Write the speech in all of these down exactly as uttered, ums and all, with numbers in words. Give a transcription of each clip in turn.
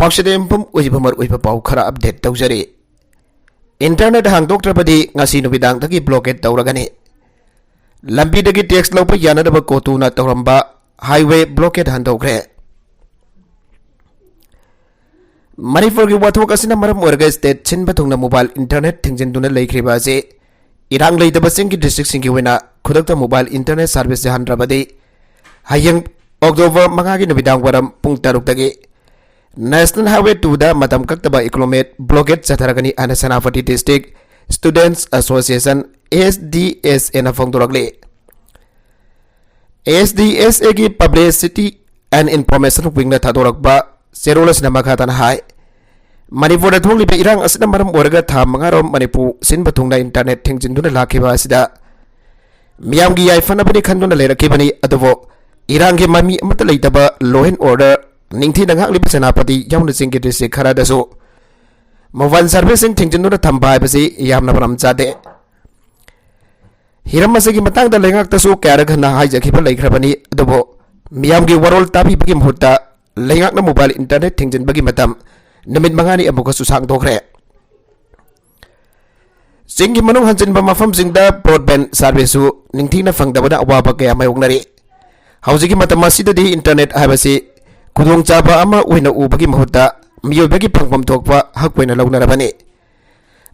ꯄꯥꯎꯁꯦ ꯌꯨꯝꯐꯝ ꯑꯣꯏꯔꯤꯕ ꯃꯔꯨꯑꯣꯏꯕ ꯄꯥꯎ ꯈꯔ ꯑꯞꯗꯦꯠ ꯇꯧꯖꯔꯤ꯫ ꯏꯟꯇꯔꯅꯦꯠ ꯍꯥꯡꯗꯣꯛꯇ꯭ꯔꯕꯗꯤ ꯉꯁꯤ ꯅꯨꯃꯤꯗꯥꯡꯗꯒꯤ ꯕ꯭ꯂꯣꯀꯦꯠ ꯇꯧꯔꯒꯅꯤ꯫ ꯂꯝꯕꯤꯗꯒꯤ ꯇꯦꯛꯁ ꯂꯧꯕ ꯌꯥꯅꯗꯕ ꯀꯣꯇꯨꯅ ꯇꯧꯔꯝꯕ ꯍꯥꯏꯋꯦ ꯕ꯭ꯂꯣꯀꯦꯠ ꯍꯟꯗꯣꯛꯈ꯭ꯔꯦ꯫ ꯃꯅꯤꯄꯨꯔꯒꯤ ꯋꯥꯊꯣꯛ ꯑꯁꯤꯅ ꯃꯔꯝ ꯑꯣꯏꯔꯒ ꯁ꯭ꯇꯦꯠ ꯁꯤꯟꯕ ꯊꯨꯡꯅ ꯃꯣꯕꯥꯏꯜ ꯏꯟꯇꯔꯅꯦꯠ ꯊꯤꯡꯖꯤꯟꯗꯨꯅ ꯂꯩꯈ꯭ꯔꯤꯕ ꯑꯁꯤ ꯏꯔꯥꯡ ꯂꯩꯇꯕ ꯆꯤꯡꯒꯤ ꯗꯤꯁꯇ꯭ꯔꯤꯛꯁꯤꯡꯒꯤ ꯑꯣꯏꯅ ꯈꯨꯗꯛꯇ ꯃꯣꯕꯥꯏꯜ ꯏꯟꯇꯔꯅꯦꯠ ꯁꯥꯔꯚꯤꯁ ꯌꯥꯍꯟꯗ꯭ꯔꯕꯗꯤ ꯍꯌꯦꯡ ꯑꯣꯛꯇꯣꯕꯔ ꯃꯉꯥꯒꯤ ꯅꯨꯃꯤꯗꯥꯡ ꯋꯥꯏꯔꯝ ꯄꯨꯡ ꯇꯔꯨꯛꯇꯒꯤ ꯅꯦꯁꯅꯦꯜ ꯍꯥꯏꯋꯦ ꯇꯨꯗ ꯃꯇꯝ ꯀꯛꯇꯕ ꯏꯀꯣꯅꯣꯃꯤꯛ ꯕ꯭ꯂꯣꯀꯦꯠ ꯆꯠꯊꯔꯒꯅꯤ ꯍꯥꯏꯅ Senapati district students association, S D S ꯑꯦꯅ ꯐꯣꯡꯗꯣꯔꯛꯂꯤ꯫ ꯑꯦꯁ ꯗꯤ ꯑꯦꯁ ꯑꯦꯒꯤ ꯄꯕ꯭ꯂꯤꯁꯤꯇꯤ ꯑꯦꯟ ꯏꯟꯐꯣꯔꯃꯦꯁꯟ ꯋꯤꯡꯅ ꯊꯥꯗꯣꯔꯛꯄ ꯆꯦꯔꯣꯜ ꯑꯁꯤꯅ ꯃꯈꯥ ꯇꯥꯅ ꯍꯥꯏ, ꯃꯅꯤꯄꯨꯔꯗ ꯊꯣꯛꯂꯤꯕ ꯏꯔꯥꯡ ꯑꯁꯤꯅ ꯃꯔꯝ ꯑꯣꯏꯔꯒ ꯊꯥ ꯃꯉꯥꯔꯣꯝ ꯃꯅꯤꯄꯨꯔ ꯁꯤꯟꯕ ꯊꯨꯡꯅ ꯏꯟꯇꯔꯅꯦꯠ ꯊꯤꯡꯖꯤꯟꯗꯨꯅ ꯂꯥꯛꯈꯤꯕ ꯑꯁꯤꯗ ꯃꯤꯌꯥꯝꯒꯤ ꯌꯥꯏꯐꯅꯕꯅꯤ ꯈꯟꯗꯨꯅ ꯂꯩꯔꯛꯈꯤꯕꯅꯤ꯫ ꯑꯗꯨꯕꯨ ꯏꯔꯥꯡꯒꯤ ꯃꯃꯤ ꯑꯃꯠꯇ ꯂꯩꯇꯕ law and order ꯅꯤꯡꯊꯤꯅ ꯉꯥꯛꯂꯤꯕ ꯁꯦꯅꯥꯄꯇꯤ ꯌꯥꯎꯅ ꯆꯤꯡꯒꯤ ꯗꯤꯁꯇ꯭ꯔꯤꯛ ꯈꯔꯗꯁꯨ ꯃꯣꯕꯥꯏꯜ ꯁꯥꯔꯚꯤꯁꯁꯤꯡ ꯊꯤꯡꯖꯤꯟꯗꯨꯅ ꯊꯝꯕ ꯍꯥꯏꯕꯁꯤ ꯌꯥꯝꯅ ꯃꯔꯝ ꯆꯥꯗꯦ꯫ ꯍꯤꯔꯝ ꯑꯁꯤꯒꯤ ꯃꯇꯥꯡꯗ ꯂꯩꯉꯥꯛꯇꯁꯨ ꯀꯌꯥꯔꯛ ꯍꯟꯅ ꯍꯥꯏꯖꯈꯤꯕ ꯂꯩꯈ꯭ꯔꯕꯅꯤ, ꯑꯗꯨꯕꯨ ꯃꯤꯌꯥꯝꯒꯤ ꯋꯥꯔꯣꯜ ꯇꯥꯕꯤꯕꯒꯤ ꯃꯍꯨꯠꯇ ꯂꯩꯉꯥꯛꯅ ꯃꯣꯕꯥꯏꯜ ꯏꯟꯇꯔꯅꯦꯠ ꯊꯤꯡꯖꯤꯟꯕꯒꯤ ꯃꯇꯝ ꯅꯨꯃꯤꯠ ꯃꯉꯥꯅꯤ ꯑꯃꯨꯛꯀꯁꯨ ꯁꯥꯡꯗꯣꯛꯈ꯭ꯔꯦ꯫ ꯆꯤꯡꯒꯤ ꯃꯅꯨꯡ ꯍꯟꯖꯤꯟꯕ ꯃꯐꯝꯁꯤꯡꯗ ꯕ꯭ꯔꯣꯗꯕꯦꯟ ꯁꯥꯔꯚꯤꯁꯁꯨ ꯅꯤꯡꯊꯤꯅ ꯐꯪꯗꯕꯅ ꯑꯋꯥꯕ ꯀꯌꯥ ꯃꯥꯌꯣꯛꯅꯔꯤ꯫ ꯍꯧꯖꯤꯛꯀꯤ ꯃꯇꯝ ꯑꯁꯤꯗꯗꯤ ꯏꯟꯇꯔꯅꯦꯠ ꯍꯥꯏꯕꯁꯤ ꯈꯨꯗꯣꯡꯆꯥꯕ ꯑꯃ ꯑꯣꯏꯅ ꯎꯕꯒꯤ ꯃꯍꯨꯠꯇ ꯃꯤꯑꯣꯏꯕꯒꯤ ꯐꯪꯐꯝ ꯊꯣꯛꯄ ꯍꯛ ꯑꯣꯏꯅ ꯂꯧꯅꯔꯕꯅꯤ꯫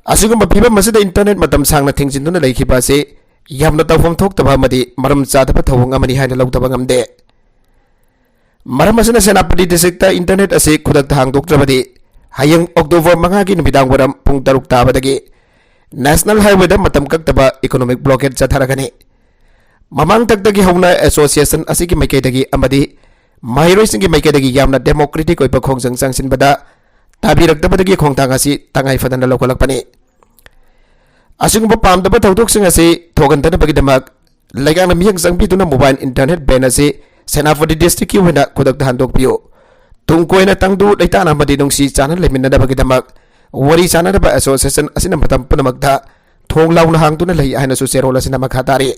ꯑꯁꯤꯒꯨꯝꯕ ꯐꯤꯕꯝ ꯑꯁꯤꯗ ꯏꯟꯇꯔꯅꯦꯠ ꯃꯇꯝ ꯁꯥꯡꯅ ꯊꯤꯡꯖꯤꯟꯗꯨꯅ ꯂꯩꯈꯤꯕ ꯑꯁꯤ ꯌꯥꯝꯅ ꯇꯧꯐꯝ ꯊꯣꯛꯇꯕ ꯑꯃꯗꯤ ꯃꯔꯝ ꯆꯥꯗꯕ ꯊꯧꯑꯣꯡ ꯑꯃꯅꯤ ꯍꯥꯏꯅ ꯂꯧꯗꯕ ꯉꯝꯗꯦ꯫ ꯃꯔꯝ ꯑꯁꯤꯅ ꯁꯦꯅꯥꯄꯇꯤ ꯗꯤꯁꯇ꯭ꯔꯤꯛꯇ ꯏꯟꯇꯔꯅꯦꯠ ꯑꯁꯤ ꯈꯨꯗꯛꯇ ꯍꯥꯡꯗꯣꯛꯇ꯭ꯔꯕꯗꯤ ꯍꯌꯦꯡ ꯑꯣꯛꯇꯣꯕꯔ ꯃꯉꯥꯒꯤ ꯅꯨꯃꯤꯗꯥꯡ ꯋꯥꯏꯔꯝ ꯄꯨꯡ ꯇꯔꯨꯛ ꯇꯥꯕꯗꯒꯤ ꯅꯦꯁꯅꯦꯜ ꯍꯥꯏꯋꯦꯗ ꯃꯇꯝ ꯀꯛꯇꯕ ꯏꯀꯣꯅꯣꯃꯤꯛ ꯕ꯭ꯂꯣꯀꯦꯠ ꯆꯠꯊꯔꯒꯅꯤ꯫ ꯃꯃꯥꯡ ꯊꯛꯇꯒꯤ ꯍꯧꯅ ꯑꯦꯁꯣꯁꯤꯌꯦꯁꯟ ꯑꯁꯤꯒꯤ ꯃꯥꯏꯀꯩꯗꯒꯤ ꯑꯃꯗꯤ ꯃꯍꯩꯔꯣꯏꯁꯤꯡꯒꯤ ꯃꯥꯏꯀꯩꯗꯒꯤ ꯌꯥꯝꯅ ꯗꯦꯃꯣꯀ꯭ꯔꯦꯇꯤꯛ ꯑꯣꯏꯕ ꯈꯣꯡꯖꯪ ꯆꯪꯁꯤꯟꯕꯗ ꯇꯥꯕꯤꯔꯛꯇꯕꯗꯒꯤ ꯈꯣꯡꯊꯥꯡ ꯑꯁꯤ ꯇꯉꯥꯏ ꯐꯗꯅ ꯂꯧꯈꯠꯂꯛꯄꯅꯤ꯫ ꯑꯁꯤꯒꯨꯝꯕ ꯄꯥꯝꯗꯕ ꯊꯧꯗꯣꯛꯁꯤꯡ ꯑꯁꯤ ꯊꯣꯛꯍꯟꯗꯅꯕꯒꯤꯗꯃꯛ ꯂꯩꯉꯥꯛꯅ ꯃꯤꯠꯌꯦꯡ ꯆꯪꯕꯤꯗꯨꯅ ꯃꯣꯕꯥꯏꯜ ꯏꯟꯇꯔꯅꯦꯠ ꯕꯦꯟ ꯑꯁꯤ ꯁꯦꯅꯥꯄꯇꯤ ꯗꯤꯁꯇ꯭ꯔꯤꯛꯀꯤ ꯑꯣꯏꯅ ꯈꯨꯗꯛꯇ ꯍꯟꯗꯣꯛꯄꯤꯌꯨ꯫ ꯇꯨꯡ ꯀꯣꯏꯅ ꯇꯪꯗꯨ ꯂꯩꯇꯥꯅ ꯑꯃꯗꯤ ꯅꯨꯡꯁꯤ ꯆꯥꯟꯅ ꯂꯩꯃꯤꯟꯅꯅꯕꯒꯤꯗꯃꯛ ꯋꯥꯔꯤ ꯁꯥꯟꯅꯅꯕ ꯑꯦꯁꯣꯁꯤꯌꯦꯁꯟ ꯑꯁꯤꯅ ꯃꯇꯝ ꯄꯨꯝꯅꯃꯛꯇ ꯊꯣꯡ ꯂꯥꯎꯅ ꯍꯥꯡꯗꯨꯅ ꯂꯩ ꯍꯥꯏꯅꯁꯨ ꯆꯦꯔꯣꯜ ꯑꯁꯤꯅ ꯃꯈꯥ ꯇꯥꯔꯤ꯫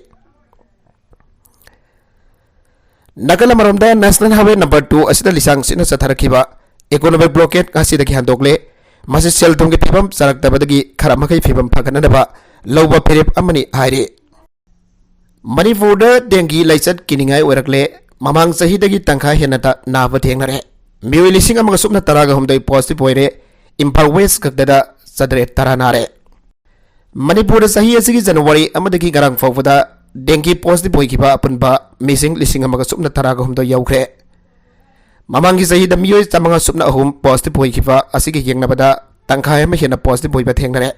ꯅꯥꯀꯜ ꯑꯃꯔꯣꯝꯗ ꯅꯦꯁꯅꯦꯜ ꯍꯥꯏꯋꯦ ꯅꯝꯕꯔ ꯇꯨ ꯑꯁꯤꯗ ꯂꯤꯁꯥꯡ ꯁꯤꯠꯅ ꯆꯠꯊꯔꯛꯈꯤꯕ economic blockade ꯑꯁꯤꯗꯒꯤ ꯍꯟꯗꯣꯛꯂꯦ꯫ ꯃꯁꯤ ꯁꯦꯜ ꯊꯨꯝꯒꯤ ꯐꯤꯕꯝ ꯆꯥꯔꯛꯇꯕꯗꯒꯤ ꯈꯔ ꯃꯈꯩ ꯐꯤꯕꯝ ꯐꯒꯠꯅꯅꯕ ꯂꯧꯕ ꯐꯤꯔꯦꯞ ꯑꯃꯅꯤ ꯍꯥꯏꯔꯤ꯫ ꯃꯅꯤꯄꯨꯔꯗ ꯗꯦꯡꯒꯤ ꯂꯥꯏꯆꯠ ꯀꯤꯅꯤꯡꯉꯥꯏ ꯑꯣꯏꯔꯛꯂꯦ꯫ ꯃꯃꯥꯡ ꯆꯍꯤꯗꯒꯤ ꯇꯪꯈꯥꯏ ꯍꯦꯟꯅ ꯇ-, ꯅꯥꯕ ꯊꯦꯡꯅꯔꯦ꯫ ꯃꯤꯑꯣꯏ ꯂꯤꯁꯤꯡ ꯑꯃꯒ ꯁꯨꯞꯅ ꯇꯔꯥꯒ ꯍꯨꯝꯗꯣꯏ positive ꯑꯣꯏꯔꯦ꯫ ꯏꯝꯐꯥꯜ ꯋꯦꯁ ꯈꯛꯇꯗ ꯆꯥꯇ꯭ꯔꯦꯠ ꯇꯔꯥ ꯅꯥꯔꯦ꯫ ꯃꯅꯤꯄꯨꯔꯗ ꯆꯍꯤ ꯑꯁꯤꯒꯤ ꯖꯅꯋꯥꯔꯤ ꯑꯃꯗꯒꯤ ꯉꯔꯥꯡ ꯐꯥꯎꯕꯗ ꯗꯦꯡꯒꯤ positive ꯑꯣꯏꯈꯤꯕ ꯑꯄꯨꯟꯕ ꯃꯤꯁꯤꯡ ꯂꯤꯁꯤꯡ ꯑꯃꯒ ꯁꯨꯞꯅ ꯇꯔꯥꯒ ꯍꯨꯝꯗꯣꯏ ꯌꯧꯈ꯭ꯔꯦ꯫ ꯃꯃꯥꯡꯒꯤ ꯆꯍꯤꯗ ꯃꯤꯑꯣꯏ ꯆꯥꯃꯉꯥ ꯁꯨꯞꯅ ꯑꯍꯨꯝ positive ꯑꯣꯏꯈꯤꯕ ꯑꯁꯤꯒ ꯌꯦꯡꯅꯕꯗ ꯇꯪꯈꯥꯏ ꯑꯃ ꯍꯦꯟꯅ positive ꯑꯣꯏꯕ ꯊꯦꯡꯅꯔꯦ꯫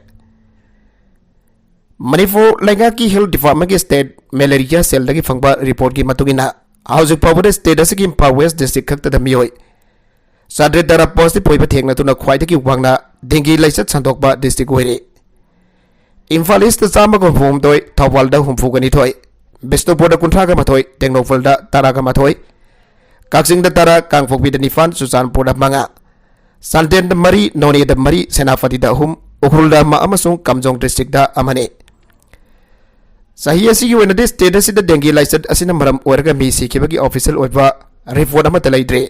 ꯃꯅꯤꯄꯨꯔ ꯂꯩꯉꯥꯛꯀꯤ health departmentꯀꯤ state malaria cellꯗꯒꯤ ꯐꯪꯕ reportꯀꯤ ꯃꯇꯨꯡ ꯏꯟꯅ, ꯍꯧꯖꯤꯛ ꯐꯥꯎꯕꯗ state ꯑꯁꯤꯒꯤ ꯏꯝꯐꯥꯜ ꯋꯦꯁ district ꯈꯛꯇꯗ ꯃꯤꯑꯣꯏ ꯆꯥꯇ꯭ꯔꯦꯠ ꯇꯔꯥ positive ꯑꯣꯏꯕ ꯊꯦꯡꯅꯗꯨꯅ ꯈ꯭ꯋꯥꯏꯗꯒꯤ ꯋꯥꯡꯅ ꯗꯦꯡꯒꯤ ꯂꯥꯏꯆꯠ ꯁꯟꯗꯣꯛꯄ district ꯑꯣꯏꯔꯤ꯫ ꯏꯝꯐꯥꯜ ꯏꯁꯇ ꯆꯥꯝꯃꯒ ꯍꯨꯝꯐꯨ ꯍꯨꯝꯗꯣꯏ, ꯊꯧꯕꯥꯜꯗ ꯍꯨꯝꯐꯨꯒ ꯅꯤꯊꯣꯏ, ꯕꯤꯁꯅꯨꯄꯨꯔꯗ ꯀꯨꯟꯊ꯭ꯔꯥꯒ ꯃꯥꯊꯣꯏ, ꯇꯦꯡꯅꯧꯄꯜꯗ ꯇꯔꯥꯒ ꯃꯥꯊꯣꯏ, ꯀꯛꯆꯤꯡꯗ ꯇꯔꯥ, ꯀꯥꯡꯄꯣꯛꯄꯤꯗ ꯅꯤꯄꯥꯟ, ꯆꯨꯔꯆꯥꯟꯄꯨꯔꯗ ꯃꯉꯥ, ꯆꯥꯟꯗꯦꯜꯗ ꯃꯔꯤ, ꯅꯣꯅꯦꯗ ꯃꯔꯤ, ꯁꯦꯅꯥꯄꯇꯤꯗ ꯑꯍꯨꯝ, ꯎꯈ꯭ꯔꯨꯜꯗ ꯑꯃ ꯑꯃꯁꯨꯡ ꯀꯥꯝꯖꯣꯡ districtꯗ ꯑꯃꯅꯤ꯫ ꯆꯍꯤ ꯑꯁꯤꯒꯤ ꯑꯣꯏꯅꯗꯤ state ꯑꯁꯤꯗ ꯗꯦꯡꯒꯤ ꯂꯥꯏꯆꯠ ꯑꯁꯤꯅ ꯃꯔꯝ ꯑꯣꯏꯔꯒ ꯃꯤ ꯁꯤꯈꯤꯕꯒꯤ official ꯑꯣꯏꯕ report ꯑꯃꯠꯇ ꯂꯩꯇ꯭ꯔꯤ꯫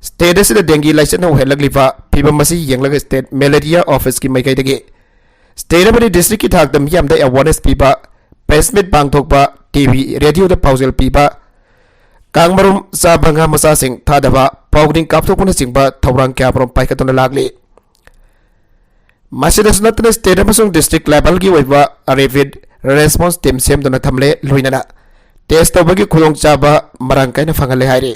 State ꯑꯁꯤꯗ ꯗꯦꯡꯒꯤ ꯂꯥꯏꯆꯠꯅ ꯑꯣꯏꯍꯜꯂꯛꯂꯤꯕ ꯐꯤꯕꯝ ꯑꯁꯤ ꯌꯦꯡꯂꯒ state malaria officeꯀꯤ ꯃꯥꯏꯀꯩꯗꯒꯤ state ꯑꯃꯗꯤ districtꯀꯤ ꯊꯥꯛꯇ ꯃꯤꯌꯥꯝꯗ awareness ꯄꯤꯕ, press meet ꯄꯥꯡꯊꯣꯛꯄ, TV, radioꯗ ꯄꯥꯎꯖꯦꯜ ꯄꯤꯕ, ꯀꯥꯡꯃꯔꯨꯝ ꯆꯥꯕ ꯉꯥ ꯃꯆꯥꯁꯤꯡ ꯊꯥꯗꯕ, ꯄꯥꯎꯗꯤꯡ ꯀꯥꯞꯊꯣꯛꯄꯅꯆꯤꯡꯕ ꯊꯧꯔꯥꯡ ꯀꯌꯥꯃꯔꯨꯝ ꯄꯥꯏꯈꯠꯇꯨꯅ ꯂꯥꯛꯂꯤ꯫ ꯃꯁꯤꯗꯁꯨ ꯅꯠꯇꯅ state ꯑꯃꯁꯨꯡ district levelꯒꯤ ꯑꯣꯏꯕ rapid response team ꯁꯦꯝꯗꯨꯅ ꯊꯝꯂꯦ, ꯂꯣꯏꯅꯅ test ꯇꯧꯕꯒꯤ ꯈꯨꯗꯣꯡꯆꯥꯕ ꯃꯔꯥꯡ ꯀꯥꯏꯅ ꯐꯪꯍꯜꯂꯦ ꯍꯥꯏꯔꯤ꯫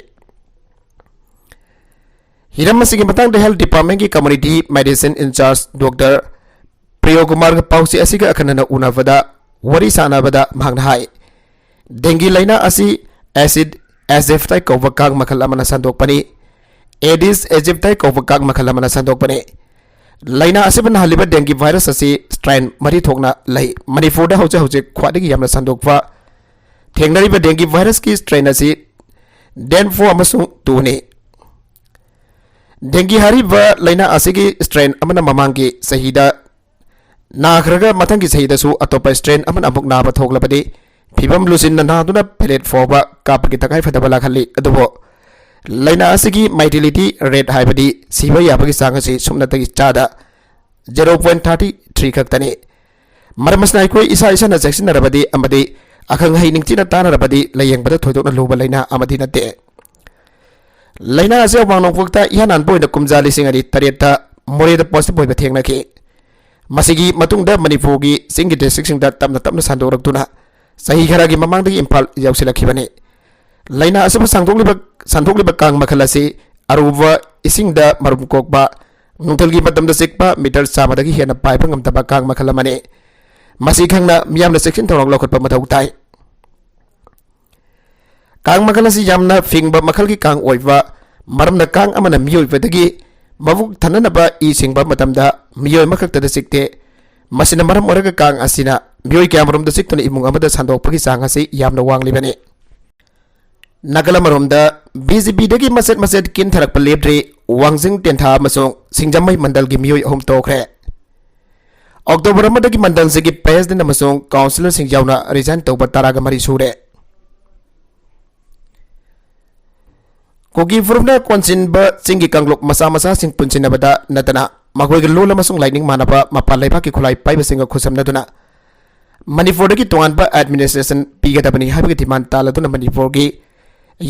ꯍꯤꯔꯝ ꯑꯁꯤꯒꯤ ꯃꯇꯥꯡꯗ health departmentꯀꯤ community medicine in charge doctor ꯄ꯭ꯔꯤꯌꯣꯀꯨꯃꯥꯔꯒ ꯄꯥꯎꯆꯦ ꯑꯁꯤꯒ ꯑꯈꯟꯅꯅ ꯎꯅꯕꯗ ꯋꯥꯔꯤ ꯁꯥꯟꯅꯕꯗ ꯃꯍꯥꯛꯅ ꯍꯥꯏ, ꯗꯦꯡꯒꯤ ꯂꯥꯏꯅꯥ ꯑꯁꯤ Aedes aegypti ꯀꯧꯕ ꯀꯥꯡ ꯃꯈꯜ ꯑꯃꯅ ꯁꯟꯗꯣꯛꯄꯅꯤ꯫ Aedes aegypti ꯀꯧꯕ ꯀꯥꯡ ꯃꯈꯜ ꯑꯃꯅ ꯁꯟꯗꯣꯛꯄꯅꯤ꯫ ꯂꯥꯏꯅꯥ ꯑꯁꯤꯕꯨ ꯅꯥꯍꯜꯂꯤꯕ ꯗꯦꯡꯒꯤ virus ꯑꯁꯤ strain ꯃꯔꯤ ꯊꯣꯛꯅ ꯂꯩ꯫ ꯃꯅꯤꯄꯨꯔꯗ ꯍꯧꯖꯤꯛ ꯍꯧꯖꯤꯛ ꯈ꯭ꯋꯥꯏꯗꯒꯤ ꯌꯥꯝꯅ ꯁꯟꯗꯣꯛꯄ ꯊꯦꯡꯅꯔꯤꯕ ꯗꯦꯡꯒꯤ virusꯀꯤ strain ꯑꯁꯤ Den four ꯑꯃꯁꯨꯡ two ꯅꯤ꯫ ꯗꯦꯡꯒꯤ ꯍꯥꯏꯔꯤꯕ ꯂꯥꯏꯅꯥ ꯑꯁꯤꯒꯤ strain ꯑꯃꯅ ꯃꯃꯥꯡꯒꯤ ꯆꯍꯤꯗ ꯅꯥꯈ꯭ꯔꯒ ꯃꯊꯪꯒꯤ ꯆꯍꯤꯗꯁꯨ ꯑꯇꯣꯞꯄ strain ꯑꯃꯅ ꯑꯃꯨꯛ ꯅꯥꯕ ꯊꯣꯛꯂꯕꯗꯤ ꯐꯤꯕꯝ ꯂꯨꯁꯤꯟꯅ ꯅꯥꯗꯨꯅ ꯐꯦꯔꯦꯠ ꯐꯥꯎꯕ ꯀꯥꯞꯄꯒꯤ ꯇꯉꯥꯏꯐꯗꯕ ꯂꯥꯛꯍꯜꯂꯤ꯫ ꯑꯗꯨꯕꯨ ꯂꯥꯏꯅꯥ ꯑꯁꯤꯒꯤ ꯃꯥꯏꯇꯤꯂꯤꯇꯤ ꯔꯦꯠ, ꯍꯥꯏꯕꯗꯤ ꯁꯤꯕ ꯌꯥꯕꯒꯤ ꯆꯥꯡ ꯑꯁꯤ ꯁꯨꯞꯅꯇꯒꯤ ꯆꯥꯗ ꯖꯦꯔꯣ ꯄꯣꯏꯟ ꯊꯥꯔꯇꯤ ꯊ꯭ꯔꯤ ꯈꯛꯇꯅꯤ꯫ ꯃꯔꯝ ꯑꯁꯤꯅ ꯑꯩꯈꯣꯏ ꯏꯁꯥ ꯏꯁꯥꯅ ꯆꯦꯛꯁꯤꯟꯅꯔꯕꯗꯤ ꯑꯃꯗꯤ ꯑꯈꯪ ꯑꯍꯩ ꯅꯤꯡꯊꯤꯅ ꯇꯥꯟꯅꯔꯕꯗꯤ ꯂꯥꯏꯌꯦꯡꯕꯗ ꯊꯣꯏꯗꯣꯛꯅ ꯂꯨꯕ ꯂꯥꯏꯅꯥ ꯑꯃꯗꯤ ꯅꯠꯇꯦ꯫ ꯂꯥꯏꯅꯥ ꯑꯁꯤ ꯑꯋꯥꯡ ꯅꯣꯡꯄꯣꯛꯇ ꯏꯍꯥꯟ ꯍꯥꯟꯕ ꯑꯣꯏꯅ ꯀꯨꯝꯖꯥ ꯂꯤꯁꯤꯡ ꯑꯅꯤ ꯇꯔꯦꯠꯇ ꯃꯣꯔꯦꯗ ꯄꯣꯖꯤꯇꯤꯚ ꯑꯣꯏꯕ ꯊꯦꯡꯅꯈꯤ꯫ ꯃꯁꯤꯒꯤ ꯃꯇꯨꯡꯗ ꯃꯅꯤꯄꯨꯔꯒꯤ ꯆꯤꯡꯒꯤ ꯗꯤꯁꯇ꯭ꯔꯤꯛꯁꯤꯡꯗ ꯇꯞꯅ ꯇꯞꯅ ꯁꯟꯗꯣꯔꯛꯇꯨꯅ ꯆꯍꯤ ꯈꯔꯒꯤ ꯃꯃꯥꯡꯗꯒꯤ ꯏꯝꯐꯥꯜ ꯌꯧꯁꯤꯜꯂꯛꯈꯤꯕꯅꯤ꯫ ꯂꯥꯏꯅꯥ ꯑꯁꯤꯕꯨ ꯁꯟꯗꯣꯛꯂꯤꯕ, ꯁꯟꯗꯣꯛꯂꯤꯕ ꯀꯥꯡ ꯃꯈꯜ ꯑꯁꯤ ꯑꯔꯨꯕ ꯏꯁꯤꯡꯗ ꯃꯔꯨꯝ ꯀꯣꯛꯄ, ꯅꯨꯡꯊꯤꯜꯒꯤ ꯃꯇꯝꯗ ꯆꯤꯛꯄ, ꯃꯤꯇꯔ ꯆꯥꯝꯃꯗꯒꯤ ꯍꯦꯟꯅ ꯄꯥꯏꯕ ꯉꯝꯗꯕ ꯀꯥꯡ ꯃꯈꯜ ꯑꯃꯅꯤ꯫ ꯃꯁꯤ ꯈꯪꯅ ꯃꯤꯌꯥꯝꯅ ꯆꯦꯛꯁꯤꯟ ꯊꯧꯔꯥꯡ ꯂꯧꯈꯠꯄ ꯃꯊꯧ ꯇꯥꯏ꯫ ꯀꯥꯡ ꯃꯈꯜ ꯑꯁꯤ ꯌꯥꯝꯅ ꯐꯤꯡꯕ ꯃꯈꯜꯒꯤ ꯀꯥꯡ ꯑꯣꯏꯕ ꯃꯔꯝꯅ, ꯀꯥꯡ ꯑꯃꯅ ꯃꯤꯑꯣꯏꯕꯗꯒꯤ ꯃꯕꯨꯛ ꯊꯟꯅꯅꯕ ꯏ ꯁꯤꯡꯕ ꯃꯇꯝꯗ ꯃꯤꯑꯣꯏ ꯑꯃꯈꯛꯇꯗ ꯆꯤꯛꯇꯦ꯫ ꯃꯁꯤꯅ ꯃꯔꯝ ꯑꯣꯏꯔꯒ ꯀꯥꯡ ꯑꯁꯤꯅ ꯃꯤꯑꯣꯏ ꯀꯌꯥꯃꯔꯨꯝꯗ ꯆꯤꯛꯇꯨꯅ ꯏꯃꯨꯡ ꯑꯃꯗ ꯁꯟꯗꯣꯛꯄꯒꯤ ꯆꯥꯡ ꯑꯁꯤ ꯌꯥꯝꯅ ꯋꯥꯡꯂꯤꯕꯅꯤ꯫ ꯅꯥꯀꯜ ꯑꯃꯔꯣꯝꯗ, ꯕꯤ ꯖꯦ ꯄꯤꯗꯒꯤ ꯃꯆꯦꯠ ꯃꯆꯦꯠ ꯀꯤꯟꯊꯔꯛꯄ ꯂꯦꯞꯇ꯭ꯔꯤ꯫ ꯋꯥꯡꯖꯤꯡ ꯇꯦꯟꯊꯥ ꯑꯃꯁꯨꯡ ꯁꯤꯡꯖꯃꯩ ꯃꯟꯗꯜꯒꯤ ꯃꯤꯑꯣꯏ ꯑꯍꯨꯝ ꯇꯣꯛꯈ꯭ꯔꯦ꯫ ꯑꯣꯛꯇꯣꯕꯔ ꯑꯃꯗꯒꯤ ꯃꯟꯗꯜꯁꯤꯒꯤ ꯄ꯭ꯔꯦꯁꯤꯗꯦꯟꯠ ꯑꯃꯁꯨꯡ ꯀꯥꯎꯟꯁꯤꯂꯔꯁꯤꯡ ꯌꯥꯎꯅ ꯔꯤꯖꯥꯏꯟ ꯇꯧꯕ ꯇꯔꯥꯒ ꯃꯔꯤ ꯁꯨꯔꯦ꯫ ꯀꯨꯀꯤ ꯐꯨꯔꯨꯞꯅ ꯀꯣꯟꯁꯤꯟꯕ ꯆꯤꯡꯒꯤ ꯀꯥꯡꯂꯨꯞ ꯃꯆꯥ ꯃꯆꯥꯁꯤꯡ ꯄꯨꯟꯁꯤꯟꯅꯕꯗ ꯅꯠꯇꯅ ꯃꯈꯣꯏꯒꯤ ꯂꯣꯜ ꯑꯃꯁꯨꯡ ꯂꯥꯏꯅꯤꯡ ꯃꯥꯟꯅꯕ ꯃꯄꯥꯟ ꯂꯩꯕꯥꯛꯀꯤ ꯈꯨꯠꯂꯥꯏ ꯄꯥꯏꯕꯁꯤꯡꯒ ꯈꯨꯠꯁꯝꯅꯗꯨꯅ ꯃꯅꯤꯄꯨꯔꯗꯒꯤ ꯇꯣꯉꯥꯟꯕ ꯑꯦꯗꯃꯤꯅꯤꯁꯇ꯭ꯔꯦꯁꯟ ꯄꯤꯒꯗꯕꯅꯤ ꯍꯥꯏꯕꯒꯤ ꯗꯤꯃꯥꯟ ꯇꯥꯜꯂꯗꯨꯅ ꯃꯅꯤꯄꯨꯔꯒꯤ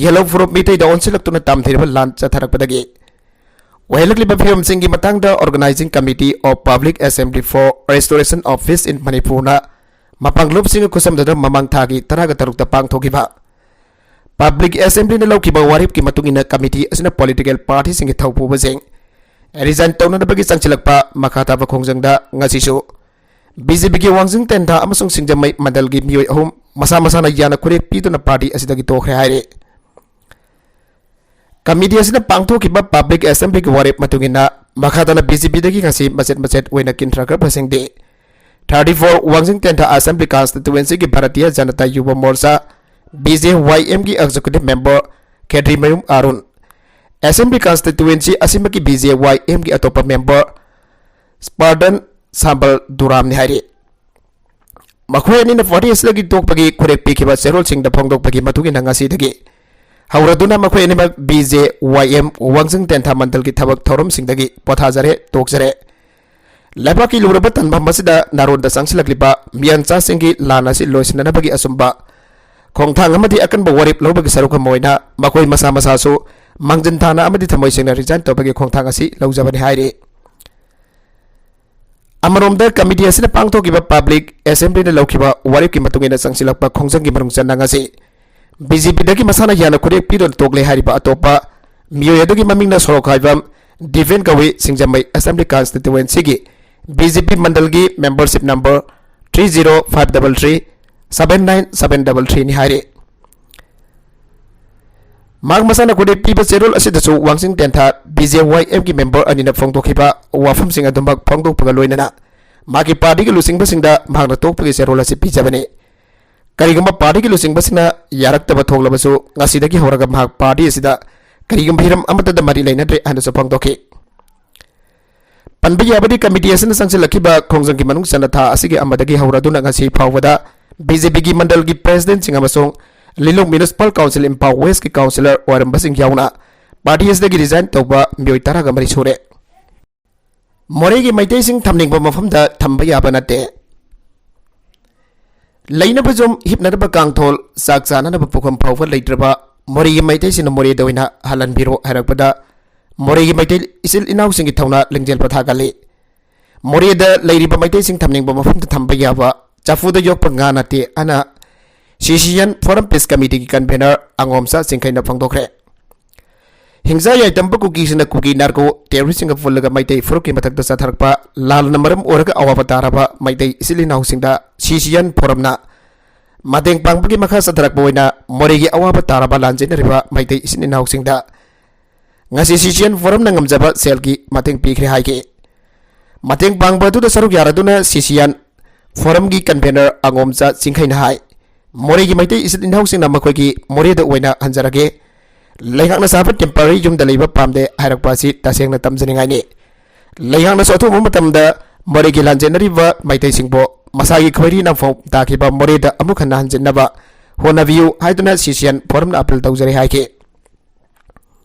ꯌꯦꯜꯍꯧ ꯐꯨꯔꯨꯞ ꯃꯤꯇꯩꯗ ꯑꯣꯟꯁꯤꯜꯂꯛꯇꯨꯅ ꯇꯝꯊꯤꯔꯕ ꯂꯥꯟ ꯆꯠꯊꯔꯛꯄꯗꯒꯤ ꯑꯣꯏꯍꯜꯂꯛꯂꯤꯕ ꯐꯤꯕꯝꯁꯤꯡꯒꯤ ꯃꯇꯥꯡꯗ Organising Committee of Public Assembly for Restoration of Peace in Manipurꯅ ꯃꯄꯥꯡꯂꯨꯞꯁꯤꯡꯒ ꯈꯨꯠꯁꯝꯅꯗꯨꯅ ꯃꯃꯥꯡ ꯊꯥꯒꯤ ꯇꯔꯥꯒ ꯇꯔꯨꯛꯇ ꯄꯥꯡꯊꯣꯛꯈꯤꯕ ꯄꯕ꯭ꯂꯤꯛ ꯑꯦꯁꯦꯝꯕ꯭ꯂꯤꯅ ꯂꯧꯈꯤꯕ ꯋꯥꯔꯦꯞꯀꯤ ꯃꯇꯨꯡ ꯏꯟꯅ ꯀꯃꯤꯇꯤ ꯑꯁꯤꯅ ꯄꯣꯂꯤꯇꯤꯀꯦꯜ ꯄꯥꯔꯇꯤꯁꯤꯡꯒꯤ ꯊꯧꯄꯨꯕꯁꯤꯡ ꯔꯤꯖꯥꯏꯟ ꯇꯧꯅꯅꯕꯒꯤ ꯆꯪꯁꯤꯜꯂꯛꯄ ꯃꯈꯥ ꯇꯥꯕ ꯈꯣꯡꯖꯪꯗ ꯉꯁꯤꯁꯨ ꯕꯤ ꯖꯦ ꯄꯤꯒꯤ ꯋꯥꯡꯖꯤꯡ ꯇꯦꯟꯊꯥ ꯑꯃꯁꯨꯡ ꯁꯤꯡꯖꯃꯩ ꯃꯟꯗꯜꯒꯤ ꯃꯤꯑꯣꯏ ꯑꯍꯨꯝ ꯃꯁꯥ ꯃꯁꯥꯅ ꯌꯥꯅ ꯈꯨꯔꯦꯞ ꯄꯤꯗꯨꯅ ꯄꯥꯔꯇꯤ ꯑꯁꯤꯗꯒꯤ ꯇꯣꯛꯈ꯭ꯔꯦ ꯍꯥꯏꯔꯤ꯫ ꯀꯃꯤꯇꯤ ꯑꯁꯤꯅ ꯄꯥꯡꯊꯣꯛꯈꯤꯕ ꯄꯕ꯭ꯂꯤꯛ ꯑꯦꯁꯦꯝꯕ꯭ꯂꯤꯒꯤ ꯋꯥꯔꯦꯞ ꯃꯇꯨꯡ ꯏꯟꯅ ꯃꯈꯥ ꯇꯥꯅ ꯕꯤ ꯖꯦ ꯄꯤꯗꯒꯤ ꯉꯁꯤ ꯃꯆꯦꯠ ꯃꯆꯦꯠ ꯑꯣꯏꯅ ꯀꯤꯟꯊꯔꯛꯈ꯭ꯔꯕꯁꯤꯡꯗꯤ ꯊꯥꯔꯇꯤ ꯐꯣꯔ ꯋꯥꯡꯖꯤꯡ ꯇꯦꯟꯊꯥ assembly ꯀꯟꯁꯇꯤꯇ꯭ꯋꯦꯟꯁꯤꯒꯤ Bharatiya Janata ꯌꯨꯕ ꯃꯣꯔꯆꯥ, B J ꯋꯥꯏ ꯑꯦꯝꯒꯤ ꯑꯦꯛꯖꯤꯀ꯭ꯌꯨꯇꯤꯚ ꯃꯦꯝꯕꯔ ꯈꯦꯇ꯭ꯔꯤꯃꯌꯨꯝ ꯑꯥꯔꯨꯟ, ꯑꯦꯁꯦꯝꯕ꯭ꯂꯤ ꯀꯟꯁꯇꯤꯇ꯭ꯋꯦꯟꯁꯤ ꯑꯁꯤꯃꯛꯀꯤ ꯕꯤ ꯖꯦ ꯋꯥꯏ ꯑꯦꯝꯒꯤ ꯑꯇꯣꯞꯄ ꯃꯦꯝꯕꯔ ꯁ꯭ꯄꯥꯔꯗꯟ ꯁꯥꯝꯕꯜ ꯗꯨꯔꯥꯝꯅꯤ ꯍꯥꯏꯔꯤ꯫ ꯃꯈꯣꯏ ꯑꯅꯤꯅ ꯄꯥꯔꯇꯤ ꯑꯁꯤꯗꯒꯤ ꯇꯣꯛꯄꯒꯤ ꯈꯨꯔꯦꯞ ꯄꯤꯈꯤꯕ ꯆꯦꯔꯣꯜꯁꯤꯡꯗ ꯐꯣꯡꯗꯣꯛꯄꯒꯤ ꯃꯇꯨꯡ ꯏꯟꯅ ꯉꯁꯤꯗꯒꯤ ꯍꯧꯔꯗꯨꯅ ꯃꯈꯣꯏ ꯑꯅꯤꯃꯛ ꯕꯤ ꯖꯦ ꯋꯥꯏ ꯑꯦꯝ ꯋꯥꯡꯖꯤꯡ ꯇꯦꯟꯊꯥ ꯃꯟꯗꯜꯒꯤ ꯊꯕꯛ ꯊꯧꯔꯝꯁꯤꯡꯗꯒꯤ ꯄꯣꯊꯥꯖꯔꯦ, ꯇꯣꯛꯆꯔꯦ꯫ ꯂꯩꯕꯥꯛꯀꯤ ꯂꯨꯔꯕ ꯇꯥꯟꯐꯝ ꯑꯁꯤꯗ ꯅꯥꯔꯣꯟꯗ ꯆꯪꯁꯤꯜꯂꯛꯂꯤꯕ ꯃꯤꯌꯥꯟꯆꯥꯁꯤꯡꯒꯤ ꯂꯥꯟ ꯑꯁꯤ ꯂꯣꯏꯁꯤꯟꯅꯅꯕꯒꯤ ꯑꯆꯨꯝꯕ ꯈꯣꯡꯊꯥꯡ ꯑꯃꯗꯤ ꯑꯀꯟꯕ ꯋꯥꯔꯦꯞ ꯂꯧꯕꯒꯤ ꯁꯔꯨꯛ ꯑꯃ ꯑꯣꯏꯅ ꯃꯈꯣꯏ ꯃꯁꯥ ꯃꯁꯥꯁꯨ ꯃꯥꯡꯖꯤꯟ ꯊꯥꯅ ꯑꯃꯗꯤ ꯊꯃꯣꯏ ꯁꯦꯡꯅ resign ꯇꯧꯕꯒꯤ ꯈꯣꯡꯊꯥꯡ ꯑꯁꯤ ꯂꯧꯖꯕꯅꯤ ꯍꯥꯏꯔꯤ꯫ ꯑꯃꯔꯣꯝꯗ, ꯀꯃꯤꯇꯤ ꯑꯁꯤꯅ ꯄꯥꯡꯊꯣꯛꯈꯤꯕ public assemblyꯅ ꯂꯧꯈꯤꯕ ꯋꯥꯔꯦꯞꯀꯤ ꯃꯇꯨꯡ ꯏꯟꯅ ꯆꯪꯁꯤꯜꯂꯛꯄ ꯈꯣꯡꯖꯪꯒꯤ ꯃꯅꯨꯡ ꯆꯟꯅ ꯉꯁꯤ ꯕꯤ ꯖꯦ ꯄꯤꯗꯒꯤ ꯃꯁꯥꯅ ꯌꯥꯅ ꯈꯨꯠꯌꯦꯛ ꯄꯤꯗꯨꯅ ꯇꯣꯛꯂꯦ ꯍꯥꯏꯔꯤꯕ ꯑꯇꯣꯞꯄ ꯃꯤꯑꯣꯏ ꯑꯗꯨꯒꯤ ꯃꯃꯤꯡꯅ ꯁꯣꯔꯣꯛ ꯍꯥꯏꯕꯝ ꯗꯤꯄꯦꯟ ꯀꯧꯏ, ꯁꯤꯡꯖꯃꯩ assembly constituencyꯒꯤ ꯕꯤ ꯖꯦ ꯄꯤ ꯃꯟꯗꯜꯒꯤ membership number three zero five double three seven nine seven double threeꯅꯤ ꯍꯥꯏꯔꯤ꯫ ꯃꯍꯥꯛ ꯃꯁꯥꯅ ꯈꯨꯗꯩ ꯄꯤꯕ ꯆꯦꯔꯣꯜ ꯑꯁꯤꯗꯁꯨ ꯋꯥꯡꯖꯤꯡ ꯇꯦꯟꯊꯥ ꯕꯤ ꯖꯦ ꯋꯥꯏ ꯑꯦꯝꯒꯤ member ꯑꯅꯤꯅ ꯐꯣꯡꯗꯣꯛꯈꯤꯕ ꯋꯥꯐꯝꯁꯤꯡ ꯑꯗꯨꯃꯛ ꯐꯣꯡꯗꯣꯛꯄꯒ ꯂꯣꯏꯅꯅ ꯃꯍꯥꯛꯀꯤ partyꯒꯤ ꯂꯨꯆꯤꯡꯕꯁꯤꯡꯗ ꯃꯍꯥꯛꯅ ꯇꯣꯛꯄꯒꯤ ꯆꯦꯔꯣꯜ ꯑꯁꯤ ꯄꯤꯖꯕꯅꯤ꯫ ꯀꯔꯤꯒꯨꯝꯕ partyꯒꯤ ꯂꯨꯆꯤꯡꯕꯁꯤꯡꯅ ꯌꯥꯔꯛꯇꯕ ꯊꯣꯛꯂꯕꯁꯨ, ꯉꯁꯤꯗꯒꯤ ꯍꯧꯔꯒ ꯃꯍꯥꯛ party ꯑꯁꯤꯗ ꯀꯔꯤꯒꯨꯝꯕ ꯍꯤꯔꯝ ꯑꯃꯠꯇꯗ ꯃꯔꯤ ꯂꯩꯅꯗ꯭ꯔꯦ ꯍꯥꯏꯅꯁꯨ ꯐꯣꯡꯗꯣꯛꯈꯤ꯫ ꯄꯟꯕ ꯌꯥꯕꯗꯤ, ꯀꯃꯤꯇꯤ ꯑꯁꯤꯅ ꯆꯪꯁꯤꯜꯂꯛꯈꯤꯕ ꯈꯣꯡꯖꯪꯒꯤ ꯃꯅꯨꯡ ꯆꯟꯅ ꯊꯥ ꯑꯁꯤꯒꯤ ꯑꯃꯗꯒꯤ ꯍꯧꯔꯗꯨꯅ ꯉꯁꯤ ꯐꯥꯎꯕꯗ ꯕꯤ ꯖꯦ ꯄꯤꯒꯤ ꯃꯟꯗꯜꯒꯤ presidentꯁꯤꯡ ꯑꯃꯁꯨꯡ ꯂꯤꯂꯣꯡ Municipal Council ꯏꯝꯐꯥꯜ Westꯀꯤ councillor ꯑꯣꯏꯔꯝꯕꯁꯤꯡ ꯌꯥꯎꯅ party ꯑꯁꯤꯗꯒꯤ resign ꯇꯧꯕ ꯃꯤꯑꯣꯏ ꯇꯔꯥꯒ ꯃꯔꯤ ꯁꯨꯔꯦ꯫ ꯃꯣꯔꯦꯒꯤ ꯃꯩꯇꯩꯁꯤꯡ ꯊꯝꯅꯤꯡꯕ ꯃꯐꯝꯗ ꯊꯝꯕ ꯌꯥꯕ ꯅꯠꯇꯦ꯫ ꯂꯩꯅꯕ ꯌꯨꯝ, ꯍꯤꯞꯅꯅꯕ ꯀꯥꯡꯊꯣꯜ, ꯆꯥꯛ ꯆꯥꯅꯅꯕ ꯄꯨꯈꯝ ꯐꯥꯎꯕ ꯂꯩꯇ꯭ꯔꯕ ꯃꯣꯔꯦꯒꯤ ꯃꯩꯇꯩꯁꯤꯡꯅ ꯃꯣꯔꯦꯗ ꯑꯣꯏꯅ ꯍꯜꯍꯟꯕꯤꯔꯣ ꯍꯥꯏꯔꯛꯄꯗ, ꯃꯣꯔꯦꯒꯤ ꯃꯩꯇꯩ ꯏꯆꯤꯜ ꯏꯅꯥꯎꯁꯤꯡꯒꯤ ꯊꯧꯅꯥ ꯂꯤꯡꯖꯦꯜ ꯄꯊꯥ ꯀꯜꯂꯤ꯫ ꯃꯣꯔꯦꯗ ꯂꯩꯔꯤꯕ ꯃꯩꯇꯩꯁꯤꯡ ꯊꯝꯅꯤꯡꯕ ꯃꯐꯝꯗ ꯊꯝꯕ ꯌꯥꯕ ꯆꯐꯨꯗ ꯌꯣꯛꯄ ꯉꯥ ꯅꯠꯇꯦ ꯍꯥꯏꯅ ꯁꯤ ꯁꯤ and Forum Peace Committeeꯒꯤ convener ꯑꯉꯣꯝꯆꯥ ꯆꯤꯡꯈꯩꯅ ꯐꯣꯡꯗꯣꯛꯈ꯭ꯔꯦ꯫ ꯍꯤꯡꯁꯥ ꯌꯥꯏꯇꯝꯕ ꯀꯨꯀꯤꯁꯤꯡꯅ Kuki narco terroristꯁꯤꯡꯒ ꯄꯨꯜꯂꯒ ꯃꯩꯇꯩ ꯐꯨꯔꯨꯞꯀꯤ ꯃꯊꯛꯇ ꯆꯠꯊꯔꯛꯄ ꯂꯥꯟꯅ ꯃꯔꯝ ꯑꯣꯏꯔꯒ ꯑꯋꯥꯕ ꯇꯥꯔꯕ ꯃꯩꯇꯩ ꯏꯆꯤꯜ ꯏꯅꯥꯎꯁꯤꯡꯗ ꯁꯤ ꯁꯤ ꯑꯦꯟ Forumꯅ ꯃꯇꯦꯡ ꯄꯥꯡꯕꯒꯤ ꯃꯈꯥ ꯆꯠꯊꯔꯛꯄ ꯑꯣꯏꯅ ꯃꯣꯔꯦꯒꯤ ꯑꯋꯥꯕ ꯇꯥꯔꯕ ꯂꯥꯟꯖꯦꯟꯅꯔꯤꯕ ꯃꯩꯇꯩ ꯏꯆꯤꯜ ꯏꯅꯥꯎꯁꯤꯡꯗ ꯉꯁꯤ ꯁꯤ ꯁꯤ ꯑꯦꯟ Forumꯅ ꯉꯝꯖꯕ ꯁꯦꯜꯒꯤ ꯃꯇꯦꯡ ꯄꯤꯈ꯭ꯔꯦ ꯍꯥꯏꯈꯤ꯫ ꯃꯇꯦꯡ ꯄꯥꯡꯕ ꯑꯗꯨꯗ ꯁꯔꯨꯛ ꯌꯥꯔꯗꯨꯅ ꯁꯤ ꯁꯤ ꯑꯦꯟ Forumꯒꯤ convener ꯑꯉꯣꯝꯆꯥ ꯆꯤꯡꯈꯩꯅ ꯍꯥꯏ, ꯃꯣꯔꯦꯒꯤ ꯃꯩꯇꯩ ꯏꯆꯤꯜ ꯏꯅꯥꯎꯁꯤꯡꯅ ꯃꯈꯣꯏꯒꯤ ꯃꯣꯔꯦꯗ ꯑꯣꯏꯅ ꯍꯟꯖꯔꯒꯦ, ꯂꯩꯉꯥꯛꯅ ꯁꯥꯕ temporary ꯌꯨꯝꯗ ꯂꯩꯕ ꯄꯥꯝꯗꯦ ꯍꯥꯏꯔꯛꯄ ꯑꯁꯤ ꯇꯁꯦꯡꯅ ꯇꯝꯖꯅꯤꯡꯉꯥꯏꯅꯤ꯫ ꯂꯩꯉꯥꯛꯅꯁꯨ ꯑꯊꯨꯕ ꯃꯇꯝꯗ ꯃꯣꯔꯦꯒꯤ ꯂꯥꯟꯖꯦꯟꯅꯔꯤꯕ ꯃꯩꯇꯩꯁꯤꯡꯕꯨ ꯃꯁꯥꯒꯤ ꯈꯣꯏꯔꯤ ꯅꯥꯐꯣꯡ ꯇꯥꯈꯤꯕ ꯃꯣꯔꯦꯗ ꯑꯃꯨꯛ ꯍꯟꯅ ꯍꯟꯖꯤꯟꯅꯕ ꯍꯣꯠꯅꯕꯤꯌꯨ ꯍꯥꯏꯗꯨꯅ ꯁꯤꯁꯤꯑꯦꯟ ꯐꯣꯔꯝꯅ ꯑꯥꯄꯤꯜ ꯇꯧꯖꯔꯤ ꯍꯥꯏꯈꯤ꯫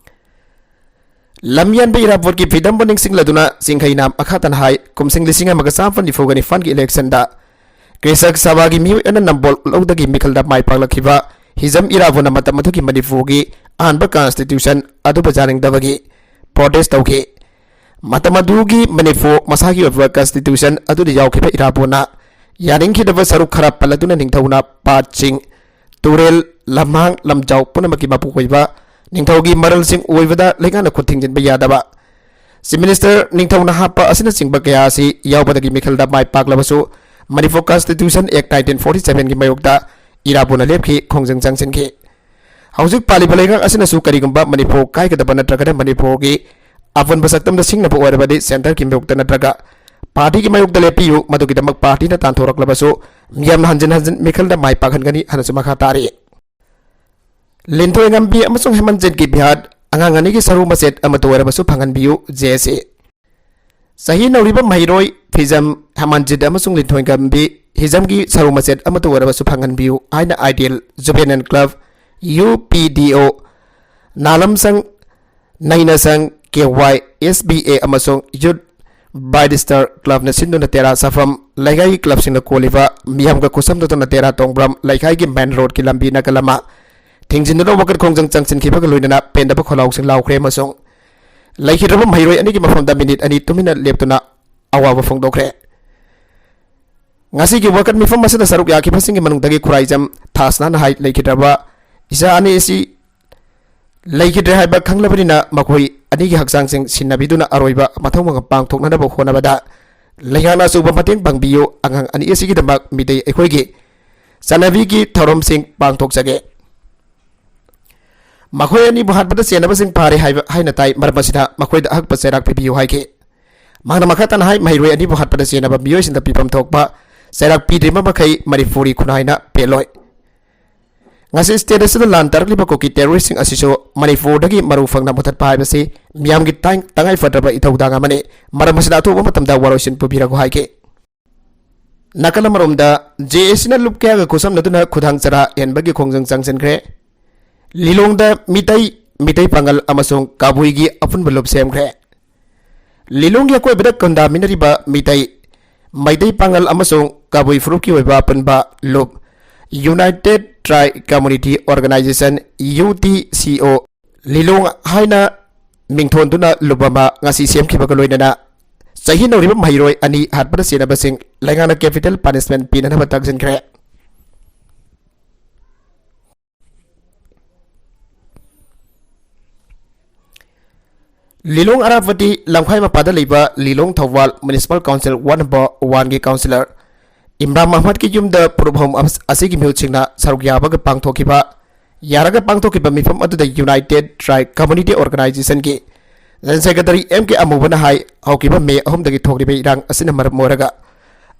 ꯂꯝꯌꯥꯟꯕ ꯏꯔꯥꯕꯣꯠꯀꯤ ꯐ꯭ꯔꯤꯗꯝꯕꯨ ꯅꯤꯡꯁꯤꯡꯂꯗꯨꯅ ꯆꯤꯡꯈꯩꯅꯥꯝ ꯑꯈꯥꯇꯟ ꯍꯥꯏ ꯀꯨꯝꯁꯤꯡ ꯂꯤꯁꯤꯡ ꯑꯃꯒ ꯆꯥꯃꯥꯄꯟ ꯅꯤꯐꯨꯒ ꯅꯤꯄꯥꯟꯒꯤ ꯏꯂꯦꯛꯁꯟꯗ ꯀ꯭ꯔꯤꯁꯛ ꯁꯚꯥꯒꯤ ꯃꯤꯑꯣꯏ ꯑꯅ ꯅꯝꯕꯣꯜ ꯂꯧꯗꯒꯤ ꯃꯤꯈꯜꯗ ꯃꯥꯏ ꯄꯥꯛꯂꯛꯈꯤꯕ ꯍꯤꯖꯝ ꯏꯔꯥꯕꯣꯠꯅ ꯃꯇꯝ ꯑꯗꯨꯒꯤ ꯃꯅꯤꯄꯨꯔꯒꯤ ꯑꯍꯥꯟꯕ ꯀꯟꯁꯇꯤꯇ꯭ꯌꯨꯁꯟ ꯑꯗꯨꯕꯨ ꯌꯥꯅꯤꯡꯗꯕꯒꯤ ꯄ꯭ꯔꯣꯇꯦꯁ ꯇꯧꯈꯤ꯫ ꯃꯇꯝ ꯑꯗꯨꯒꯤ ꯃꯅꯤꯄꯨꯔ ꯃꯁꯥꯒꯤ ꯑꯣꯏꯕ ꯀꯟꯁꯇꯤꯇ꯭ꯌꯨꯁꯟ ꯑꯗꯨꯗ ꯌꯥꯎꯈꯤꯕ ꯏꯔꯥꯕꯣꯠꯅ ꯌꯥꯅꯤꯡꯈꯤꯗꯕ ꯁꯔꯨꯛ ꯈꯔ ꯄꯜꯂꯗꯨꯅ ꯅꯤꯡꯊꯧꯅ ꯄꯥꯠꯁꯤꯡ, ꯇꯨꯔꯦꯜ, ꯂꯝꯍꯥꯡ, ꯂꯝꯖꯥꯎ ꯄꯨꯝꯅꯃꯛꯀꯤ ꯃꯄꯨ ꯑꯣꯏꯕ ꯅꯤꯡꯊꯧꯒꯤ ꯃꯔꯜꯁꯤꯡ ꯑꯣꯏꯕꯗ ꯂꯩꯉꯥꯛꯅ ꯈꯨꯠ ꯊꯤꯡꯖꯤꯟꯕ ꯌꯥꯗꯕ, ꯆꯤꯐ ꯃꯤꯅꯤꯁꯇꯔ, ꯅꯤꯡꯊꯧꯅ ꯍꯥꯞꯄ ꯑꯁꯤꯅꯆꯤꯡꯕ ꯀꯌꯥ ꯑꯁꯤ ꯌꯥꯎꯕꯗꯒꯤ ꯃꯤꯈꯜꯗ ꯃꯥꯏ ꯄꯥꯛꯂꯕꯁꯨ ꯃꯅꯤꯄꯨꯔ ꯀꯟꯁꯇꯤꯇ꯭ꯌꯨꯁꯟ ꯑꯦꯛ ꯅꯥꯏꯟꯇꯤꯟ ꯐꯣꯔꯇꯤ ꯁꯚꯦꯟꯒꯤ ꯃꯥꯌꯣꯛꯇ ꯏꯔꯥꯕꯣꯠꯅ ꯂꯦꯞꯈꯤ, ꯈꯣꯡꯖꯪ ꯆꯪꯁꯤꯟꯈꯤ꯫ ꯍꯧꯖꯤꯛ ꯄꯥꯜꯂꯤꯕ ꯂꯩꯉꯥꯛ ꯑꯁꯤꯅꯁꯨ ꯀꯔꯤꯒꯨꯝꯕ ꯃꯅꯤꯄꯨꯔ ꯀꯥꯏꯒꯗꯕ ꯅꯠꯇ꯭ꯔꯒꯅ ꯃꯅꯤꯄꯨꯔꯒꯤ ꯑꯄꯨꯟꯕ ꯁꯛꯇꯝꯗ ꯁꯤꯡꯅꯕ ꯑꯣꯏꯔꯕꯗꯤ ꯁꯦꯟꯇꯔꯒꯤ ꯃꯥꯌꯣꯛꯇ ꯅꯠꯇ꯭ꯔꯒ ꯄꯥꯔꯇꯤꯒꯤ ꯃꯥꯌꯣꯛꯇ ꯂꯦꯞꯄꯤꯌꯨ, ꯃꯗꯨꯒꯤꯗꯃꯛ ꯄꯥꯔꯇꯤꯅ ꯇꯥꯟꯊꯣꯔꯛꯂꯕꯁꯨ ꯃꯤꯌꯥꯝꯅ ꯍꯟꯖꯤꯟ ꯍꯟꯖꯤꯟ ꯃꯤꯈꯜꯗ ꯃꯥꯏ ꯄꯥꯛꯍꯟꯒꯅꯤ ꯍꯥꯏꯅꯁꯨ ꯃꯈꯥ ꯇꯥꯔꯤ꯫ ꯂꯤꯟꯊꯣꯏꯉꯝꯕꯤ ꯑꯃꯁꯨꯡ ꯍꯦꯃꯟꯖꯤꯠꯀꯤ ꯕꯤꯍꯥꯔ ꯑꯉꯥꯡ ꯑꯅꯤꯒꯤ ꯁꯔꯨ ꯃꯆꯦꯠ ꯑꯃꯠꯇ ꯑꯣꯏꯔꯕꯁꯨ ꯐꯪꯍꯟꯕꯤꯌꯨ, ꯖꯦ ꯑꯦꯁ ꯑꯦ꯫ ꯆꯍꯤ ꯅꯧꯔꯤꯕ ꯃꯍꯩꯔꯣꯏ ꯐꯤꯖꯝ ꯍꯦꯃꯟꯖꯤꯠ ꯑꯃꯁꯨꯡ ꯂꯤꯟꯊꯣꯏꯉꯝꯕꯤ ꯍꯤꯖꯝꯒꯤ ꯁꯔꯨ ꯃꯆꯦꯠ ꯑꯃꯠꯇ ꯑꯣꯏꯔꯕꯁꯨ ꯐꯪꯍꯟꯕꯤꯌꯨ ꯍꯥꯏꯅ ꯑꯥꯏꯗꯤꯌꯦꯜ ꯖꯨꯕꯦꯅꯥꯏꯜ ꯀ꯭ꯂꯕ, ꯌꯨ ꯄꯤ ꯗꯤ ꯑꯣ, ꯅꯥꯂꯝꯁꯪ, ꯅꯩꯅꯁꯪ, K Y S B A ꯑꯃꯁꯨꯡ ꯌꯨꯠ ꯕꯥꯏꯗꯤꯁꯇꯔ ꯀ꯭ꯂꯕꯅ ꯁꯤꯟꯗꯨꯅ ꯇꯦꯔꯥ ꯁꯥꯐꯝ ꯂꯩꯀꯥꯏꯒꯤ ꯀ꯭ꯂꯕꯁꯤꯡꯅ ꯀꯣꯜꯂꯤꯕ ꯃꯤꯌꯥꯝꯒ ꯈꯨꯠꯁꯝꯅꯗꯨꯅ ꯇꯦꯔꯥ ꯇꯣꯡꯕ꯭ꯔꯝ ꯂꯩꯀꯥꯏꯒꯤ ꯃꯦꯟ ꯔꯣꯗꯀꯤ ꯂꯝꯕꯤ ꯅꯥꯀꯜ ꯑꯃ ꯊꯤꯡꯖꯤꯟꯗꯨꯅ ꯋꯥꯀꯠ ꯈꯣꯡꯖꯪ ꯆꯪꯁꯤꯟꯈꯤꯕꯒ ꯂꯣꯏꯅꯅ ꯄꯦꯟꯗꯕ ꯈꯣꯜꯂꯥꯎꯁꯤꯡ ꯂꯥꯎꯈ꯭ꯔꯦ ꯑꯃꯁꯨꯡ ꯂꯩꯈꯤꯗ꯭ꯔꯕ ꯃꯍꯩꯔꯣꯏ ꯑꯅꯤꯒꯤ ꯃꯐꯝꯗ ꯃꯤꯅꯤꯠ ꯑꯅꯤ ꯇꯨꯃꯤꯟꯅ ꯂꯦꯞꯇꯨꯅ ꯑꯋꯥꯕ ꯐꯣꯡꯗꯣꯛꯈ꯭ꯔꯦ꯫ ꯉꯁꯤꯒꯤ ꯋꯥꯀꯠ ꯃꯤꯐꯝ ꯑꯁꯤꯗ ꯁꯔꯨꯛ ꯌꯥꯈꯤꯕꯁꯤꯡꯒꯤ ꯃꯅꯨꯡꯗꯒꯤ ꯈꯨꯔꯥꯏꯖꯝ ꯊꯥꯁꯅꯥꯅ ꯍꯥꯏ ꯂꯩꯈꯤꯗ꯭ꯔꯕ ꯏꯆꯥ ꯑꯅꯤ ꯑꯁꯤ ꯂꯩꯈꯤꯗ꯭ꯔꯦ ꯍꯥꯏꯕ ꯈꯪꯂꯕꯅꯤꯅ ꯃꯈꯣꯏ ꯑꯅꯤꯒꯤ ꯍꯛꯆꯥꯡꯁꯤꯡ ꯁꯤꯟꯅꯕꯤꯗꯨꯅ ꯑꯔꯣꯏꯕ ꯃꯊꯧ ꯃꯉꯝ ꯄꯥꯡꯊꯣꯛꯅꯅꯕ ꯍꯣꯠꯅꯕꯗ ꯂꯩꯉꯥꯛꯅ ꯑꯆꯧꯕ ꯃꯇꯦꯡ ꯄꯥꯡꯕꯤꯌꯨ꯫ ꯑꯉꯥꯡ ꯑꯅꯤ ꯑꯁꯤꯒꯤꯗꯃꯛ ꯃꯤꯇꯩ ꯑꯩꯈꯣꯏꯒꯤ ꯆꯠꯅꯕꯤꯒꯤ ꯊꯧꯔꯝꯁꯤꯡ ꯄꯥꯡꯊꯣꯛꯆꯒꯦ꯫ ꯃꯈꯣꯏ ꯑꯅꯤꯕꯨ ꯍꯥꯠꯄꯗ ꯆꯦꯟꯅꯕꯁꯤꯡ ꯐꯥꯔꯦ ꯍꯥꯏꯕ, ꯍꯥꯏꯅ ꯇꯥꯏ, ꯃꯔꯝ ꯑꯁꯤꯗ ꯃꯈꯣꯏꯗ ꯑꯍꯛꯄ ꯆꯩꯔꯥꯛ ꯄꯤꯕꯤꯌꯨ ꯍꯥꯏꯈꯤ꯫ ꯃꯍꯥꯛꯅ ꯃꯈꯥ ꯇꯥꯅ ꯍꯥꯏ, ꯃꯍꯩꯔꯣꯏ ꯑꯅꯤꯕꯨ ꯍꯥꯠꯄꯗ ꯆꯦꯟꯅꯕ ꯃꯤꯑꯣꯏꯁꯤꯡꯗ ꯄꯤꯐꯝ ꯊꯣꯛꯄ ꯆꯩꯔꯥꯛ ꯄꯤꯗ꯭ꯔꯤꯕ ꯃꯈꯩ ꯃꯅꯤꯄꯨꯔꯤ ꯈꯨꯟꯅꯥꯏꯅ ꯄꯦꯜꯂꯣꯏ꯫ ꯉꯁꯤ ꯁ꯭ꯇꯦꯠ ꯑꯁꯤꯗ ꯂꯥꯟ ꯇꯥꯔꯛꯂꯤꯕ ꯀꯨꯀꯤ ꯇꯦꯔꯣꯔꯤꯁꯁꯤꯡ ꯑꯁꯤꯁꯨ ꯃꯅꯤꯄꯨꯔꯗꯒꯤ ꯃꯔꯨ ꯐꯪꯅ ꯃꯨꯊꯠꯄ ꯍꯥꯏꯕꯁꯤ ꯃꯤꯌꯥꯝꯒꯤ ꯇꯥꯡ-, ꯇꯉꯥꯏ ꯐꯗ꯭ꯔꯕ ꯏꯊꯧꯗꯥꯡ ꯑꯃꯅꯤ꯫ ꯃꯔꯝ ꯑꯁꯤꯅ ꯑꯊꯨꯕ ꯃꯇꯝꯗ ꯋꯥꯔꯣꯏꯁꯤꯟ ꯄꯨꯕꯤꯔꯛꯎ ꯍꯥꯏꯈꯤ꯫ ꯅꯥꯀꯜ ꯑꯃꯔꯣꯝꯗ, ꯖꯦ ꯑꯦ ꯁꯤꯅ ꯂꯨꯞ ꯀꯌꯥꯒ ꯈꯨꯠꯁꯝꯅꯗꯨꯅ ꯈꯨꯗꯥꯡ ꯆꯔꯥ ꯍꯦꯟꯕꯒꯤ ꯈꯣꯡꯖꯪ ꯆꯪꯁꯤꯟꯈ꯭ꯔꯦ꯫ ꯂꯤꯂꯣꯡꯗ ꯃꯤꯇꯩ, ꯃꯤꯇꯩ ꯄꯥꯉꯜ ꯑꯃꯁꯨꯡ ꯀꯕꯨꯏꯒꯤ ꯑꯄꯨꯟꯕ ꯂꯨꯞ ꯁꯦꯝꯈ꯭ꯔꯦ꯫ ꯂꯤꯂꯣꯡꯒꯤ ꯑꯀꯣꯏꯕꯗ ꯈꯨꯟꯗꯥꯃꯤꯟꯅꯔꯤꯕ ꯃꯤꯇꯩ, ꯃꯩꯇꯩ ꯄꯥꯉꯜ ꯑꯃꯁꯨꯡ ꯀꯕꯨꯏ ꯐꯨꯔꯨꯞꯀꯤ ꯑꯣꯏꯕ ꯑꯄꯨꯟꯕ ꯂꯨꯞ, United Tribe Community Organization, U T C O, ꯂꯤꯂꯣꯡ ꯍꯥꯏꯅ ꯃꯤꯡꯊꯣꯟꯗꯨꯅ ꯂꯨꯞ ꯑꯃ ꯉꯁꯤ ꯁꯦꯝꯈꯤꯕꯒ ꯂꯣꯏꯅꯅ ꯆꯍꯤ ꯅꯧꯔꯤꯕ ꯃꯍꯩꯔꯣꯏ ꯑꯅꯤ ꯍꯥꯠꯄꯗ ꯆꯦꯟꯅꯕꯁꯤꯡ ꯂꯩꯉꯥꯛꯅ capital punishment ꯄꯤꯅꯅꯕ ꯇꯛꯁꯤꯟꯈ꯭ꯔꯦ꯫ ꯂꯤꯂꯣꯡ ꯑꯔꯥꯞꯄꯇꯤ ꯂꯝꯈꯥꯏ ꯃꯄꯥꯗ ꯂꯩꯕ ꯂꯤꯂꯣꯡ Thoubal Municipal Council Ward Number One ꯒꯤ Councillor ꯏꯝꯔꯥꯟ ꯃꯍꯃꯗꯀꯤ ꯌꯨꯝꯗ ꯐꯨꯔꯨꯞ ꯑꯍꯨꯝ ꯑꯁ-, ꯑꯁꯤꯒꯤ ꯃꯤꯍꯨꯠꯁꯤꯡꯅ ꯁꯔꯨꯛ ꯌꯥꯕꯒ ꯄꯥꯡꯊꯣꯛꯈꯤꯕ, ꯌꯥꯔꯒ ꯄꯥꯡꯊꯣꯛꯈꯤꯕ ꯃꯤꯐꯝ ꯑꯗꯨꯗ United Tribe Community Organization ꯒꯤ General Secretary M K ꯑꯃꯨꯕꯅ ꯍꯥꯏ, ꯍꯧꯈꯤꯕ ꯃꯦ ꯑꯍꯨꯝꯗꯒꯤ ꯊꯣꯛꯂꯤꯕ ꯏꯔꯥꯡ ꯑꯁꯤꯅ ꯃꯔꯝ ꯑꯣꯏꯔꯒ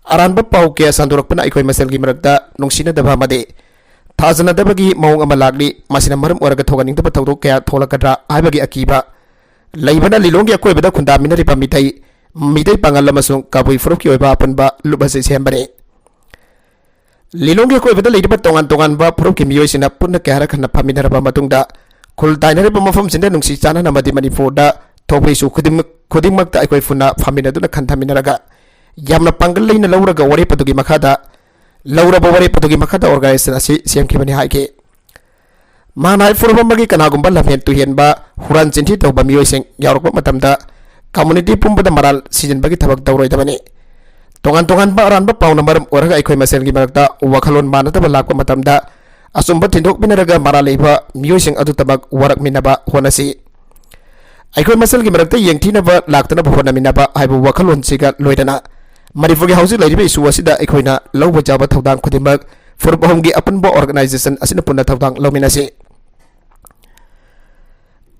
ꯑꯔꯥꯟꯕ ꯄꯥꯎ ꯀꯌꯥ ꯁꯟꯗꯣꯔꯛꯄꯅ ꯑꯩꯈꯣꯏ ꯃꯁꯦꯜꯒꯤ ꯃꯔꯛꯇ ꯅꯨꯡꯁꯤꯅꯗꯕ ꯑꯃꯗꯤ ꯊꯥꯖꯅꯗꯕꯒꯤ ꯃꯑꯣꯡ ꯑꯃ ꯂꯥꯛꯂꯤ꯫ ꯃꯁꯤꯅ ꯃꯔꯝ ꯑꯣꯏꯔꯒ ꯊꯣꯛꯍꯟꯅꯤꯡꯗꯕ ꯊꯧꯗꯣꯛ ꯀꯌꯥ ꯊꯣꯛꯂꯛꯀꯗ꯭ꯔꯥ ꯍꯥꯏꯕꯒꯤ ꯑꯀꯤꯕ ꯂꯩꯕꯅ ꯂꯤꯂꯣꯡꯒꯤ ꯑꯀꯣꯏꯕꯗ ꯈꯨꯟꯗꯥꯃꯤꯟꯅꯔꯤꯕ ꯃꯤꯇꯩ, ꯃꯤꯇꯩ ꯄꯥꯉꯜ ꯑꯃꯁꯨꯡ ꯀꯕꯨꯏ ꯐꯨꯔꯨꯞꯀꯤ ꯑꯣꯏꯕ ꯑꯄꯨꯟꯕ ꯂꯨꯞ ꯑꯁꯤ ꯁꯦꯝꯕꯅꯤ꯫ ꯂꯤꯂꯣꯡꯒꯤ ꯑꯀꯣꯏꯕꯗ ꯂꯩꯔꯤꯕ ꯇꯣꯉꯥꯟ ꯇꯣꯉꯥꯟꯕ ꯐꯨꯔꯨꯞꯀꯤ ꯃꯤꯑꯣꯏꯁꯤꯡꯅ ꯄꯨꯟꯅ ꯀꯌꯥꯔꯛ ꯍꯟꯅ ꯐꯝꯃꯤꯟꯅꯔꯕ ꯃꯇꯨꯡꯗ, ꯈꯨꯜ ꯇꯥꯏꯅꯔꯤꯕ ꯃꯐꯝꯁꯤꯡꯗ ꯅꯨꯡꯁꯤ ꯆꯥꯟꯅꯅ ꯑꯃꯗꯤ ꯃꯅꯤꯄꯨꯔꯗ ꯊꯣꯛꯄ issue ꯈꯨꯗꯤꯡꯃꯛ, ꯈꯨꯗꯤꯡꯃꯛꯇ ꯑꯩꯈꯣꯏ ꯄꯨꯟꯅ ꯐꯝꯃꯤꯟꯅꯗꯨꯅ ꯈꯟꯊꯃꯤꯟꯅꯔꯒ ꯌꯥꯝꯅ ꯄꯥꯡꯒꯜ ꯂꯩꯅ ꯂꯧꯔꯒ ꯋꯥꯔꯦꯞ ꯑꯗꯨꯒꯤ ꯃꯈꯥꯗ, ꯂꯧꯔꯕ ꯋꯥꯔꯦꯞ ꯑꯗꯨꯒꯤ ꯃꯈꯥꯗ organization ꯑꯁꯤ ꯁꯦꯝꯈꯤꯕꯅꯤ ꯍꯥꯏꯈꯤ꯫ ꯃꯍꯥꯛꯅ ꯍꯥꯏ, ꯐꯨꯔꯨꯞ ꯑꯃꯒꯤ ꯀꯅꯥꯒꯨꯝꯕ ꯂꯝꯍꯦꯟ ꯇꯨꯍꯦꯟꯕ, ꯍꯨꯔꯥꯟ ꯆꯤꯟꯊꯤ ꯇꯧꯕ ꯃꯤꯑꯣꯏꯁꯤꯡ ꯌꯥꯎꯔꯛꯄ ꯃꯇꯝꯗ community ꯄꯨꯝꯕꯗ ꯃꯔꯥꯜ ꯁꯤꯖꯤꯟꯕꯒꯤ ꯊꯕꯛ ꯇꯧꯔꯣꯏꯗꯕꯅꯤ꯫ ꯇꯣꯉꯥꯟ ꯇꯣꯉꯥꯟꯕ ꯑꯔꯥꯟꯕ ꯄꯥꯎꯅ ꯃꯔꯝ ꯑꯣꯏꯔꯒ ꯑꯩꯈꯣꯏ ꯃꯁꯦꯜꯒꯤ ꯃꯔꯛꯇ ꯋꯥꯈꯜꯂꯣꯟ ꯃꯥꯟꯅꯗꯕ ꯂꯥꯛꯄ ꯃꯇꯝꯗ ꯑꯆꯨꯝꯕ ꯊꯤꯟꯗꯣꯛꯃꯤꯟꯅꯔꯒ ꯃꯔꯥꯜ ꯂꯩꯕ ꯃꯤꯑꯣꯏꯁꯤꯡ ꯑꯗꯨꯇꯃꯛ ꯋꯥꯔꯛꯃꯤꯟꯅꯕ ꯍꯣꯠꯅꯁꯤ꯫ ꯑꯩꯈꯣꯏ ꯃꯁꯦꯜꯒꯤ ꯃꯔꯛꯇ ꯌꯦꯡꯊꯤꯅꯕ ꯂꯥꯛꯇꯅꯕ ꯍꯣꯠꯅꯃꯤꯟꯅꯕ ꯍꯥꯏꯕ ꯋꯥꯈꯜꯂꯣꯟꯁꯤꯒ ꯂꯣꯏꯅꯅ ꯃꯅꯤꯄꯨꯔꯒꯤ ꯍꯧꯖꯤꯛ ꯂꯩꯔꯤꯕ issue ꯑꯁꯤꯗ ꯑꯩꯈꯣꯏꯅ ꯂꯧꯕ ꯌꯥꯕ ꯊꯧꯗꯥꯡ ꯈꯨꯗꯤꯡꯃꯛ ꯐꯨꯔꯨꯞ ꯑꯍꯨꯝꯒꯤ ꯑꯄꯨꯟꯕ organization ꯑꯁꯤꯅ ꯄꯨꯟꯅ ꯊꯧꯗꯥꯡ ꯂꯧꯃꯤꯟꯅꯁꯤ꯫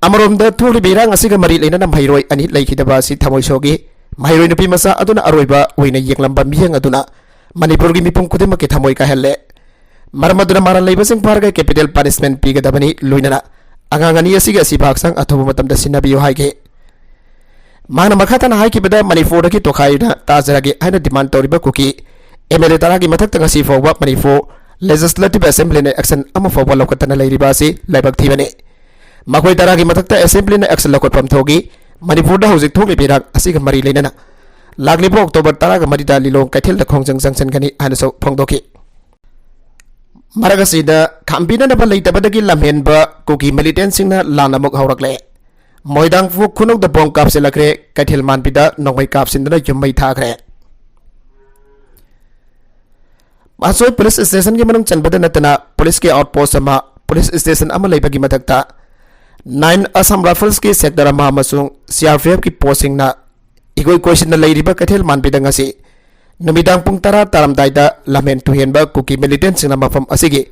ꯑꯃꯔꯣꯝꯗ, ꯊꯣꯛꯂꯤꯕ ꯏꯔꯥꯡ ꯑꯁꯤꯒ ꯃꯔꯤ ꯂꯩꯅꯅ ꯃꯍꯩꯔꯣꯏ ꯑꯅꯤ ꯂꯩꯈꯤꯗꯕ ꯑꯁꯤ ꯊꯃꯣꯏ ꯁꯣꯛꯏ꯫ ꯃꯍꯩꯔꯣꯏ ꯅꯨꯄꯤ ꯃꯆꯥ ꯑꯗꯨꯅ ꯑꯔꯣꯏꯕ ꯑꯣꯏꯅ ꯌꯦꯡꯂꯝꯕ ꯃꯤꯠꯌꯦꯡ ꯑꯗꯨꯅ ꯃꯅꯤꯄꯨꯔꯒꯤ ꯃꯤꯄꯨꯝ ꯈꯨꯗꯤꯡꯃꯛꯀꯤ ꯊꯃꯣꯏ ꯀꯥꯏꯍꯜꯂꯦ꯫ ꯃꯔꯝ ꯑꯗꯨꯅ ꯃꯔꯥꯜ ꯂꯩꯕꯁꯤꯡ ꯐꯥꯔꯒ capital punishment ꯄꯤꯒꯗꯕꯅꯤ, ꯂꯣꯏꯅꯅ ꯑꯉꯥꯡ ꯑꯅꯤ ꯑꯁꯤꯒꯤ ꯑꯁꯤꯕ ꯍꯛꯆꯥꯡ ꯑꯊꯨꯕ ꯃꯇꯝꯗ ꯁꯤꯟꯅꯕꯤꯌꯨ ꯍꯥꯏꯈꯤ꯫ ꯃꯥꯅ ꯃꯈꯥ ꯇꯥꯅ ꯍꯥꯏꯈꯤꯕꯗ, ꯃꯅꯤꯄꯨꯔꯗꯒꯤ ꯇꯣꯈꯥꯏꯅ ꯇꯥꯖꯔꯒꯦ ꯍꯥꯏꯅ demand ꯇꯧꯔꯤꯕ ꯀꯨꯀꯤ ꯑꯦꯝ ꯑꯦꯜ ꯑꯦ ꯇꯔꯥꯒꯤ ꯃꯊꯛꯇ ꯉꯁꯤ ꯐꯥꯎꯕ ꯃꯅꯤꯄꯨꯔ Legislative Assembly ꯅ action ꯑꯃ ꯐꯥꯎꯕ ꯂꯧꯈꯠꯇꯅ ꯂꯩꯔꯤꯕ ꯑꯁꯤ ꯂꯥꯏꯕꯛ ꯊꯤꯕꯅꯤ꯫ ꯃꯈꯣꯏ ꯇꯔꯥꯒꯤ ꯃꯊꯛꯇ Assembly ꯅ action ꯂꯧꯈꯠꯐꯝ ꯊꯣꯛꯏ꯫ ꯃꯅꯤꯄꯨꯔꯗ ꯍꯧꯖꯤꯛ ꯊꯣꯛꯂꯤꯕ ꯏꯔꯥꯡ ꯑꯁꯤꯒ ꯃꯔꯤ ꯂꯩꯅꯅ ꯂꯥꯛꯂꯤꯕ October ꯇꯔꯥꯒ ꯃꯔꯤꯗ ꯂꯤꯂꯣꯡ ꯀꯩꯊꯦꯜꯗ ꯈꯣꯡꯖꯪ ꯆꯪꯁꯤꯟꯒꯅꯤ ꯍꯥꯏꯅꯁꯨ ꯐꯣꯡꯗꯣꯛꯈꯤ꯫ ꯃꯔꯛ ꯑꯁꯤꯗ ꯈꯥꯝꯕꯤꯅꯅꯕ ꯂꯩꯇꯕꯗꯒꯤ ꯂꯝꯍꯦꯟꯕ ꯀꯨꯀꯤ militant ꯁꯤꯡꯅ ꯂꯥꯟ ꯑꯃꯨꯛ ꯍꯧꯔꯛꯂꯦ꯫ ꯃꯣꯏꯗꯥꯡꯄꯣꯛ ꯈꯨꯅꯧꯗ ꯕꯣꯝ ꯀꯥꯞꯁꯤꯜꯂꯛꯈ꯭ꯔꯦ꯫ ꯀꯩꯊꯦꯜ ꯃꯥꯟꯕꯤꯗ ꯅꯣꯡꯃꯩ ꯀꯥꯞꯁꯤꯟꯗꯨꯅ ꯌꯨꯝ ꯃꯩ ꯊꯥꯈ꯭ꯔꯦ꯫ ꯃꯥꯁꯣꯏ police station ꯒꯤ ꯃꯅꯨꯡ ꯆꯟꯕꯗ ꯅꯠꯇꯅ police ꯀꯤ outpost ꯑꯃ, police station ꯑꯃ ꯂꯩꯕꯒꯤ ꯃꯊꯛꯇ nine Assam Rifles ꯀꯤ sector ꯑꯃ ꯑꯃꯁꯨꯡ C R P F ꯀꯤ post ꯁꯤꯡꯅ ꯏꯀꯣꯏ ꯀꯣꯏꯁꯤꯟꯅ ꯂꯩꯔꯤꯕ ꯀꯩꯊꯦꯜ ꯃꯥꯟꯕꯤꯗ ꯉꯁꯤ ꯅꯨꯃꯤꯗꯥꯡ ꯄꯨꯡ ꯇꯔꯥ ꯇꯥꯔꯝꯗꯥꯏꯗ ꯂꯝꯍꯦꯟ ꯇꯨꯍꯦꯟꯕ ꯀꯨꯀꯤ militant ꯁꯤꯡꯅ ꯃꯐꯝ ꯑꯁꯤꯒꯤ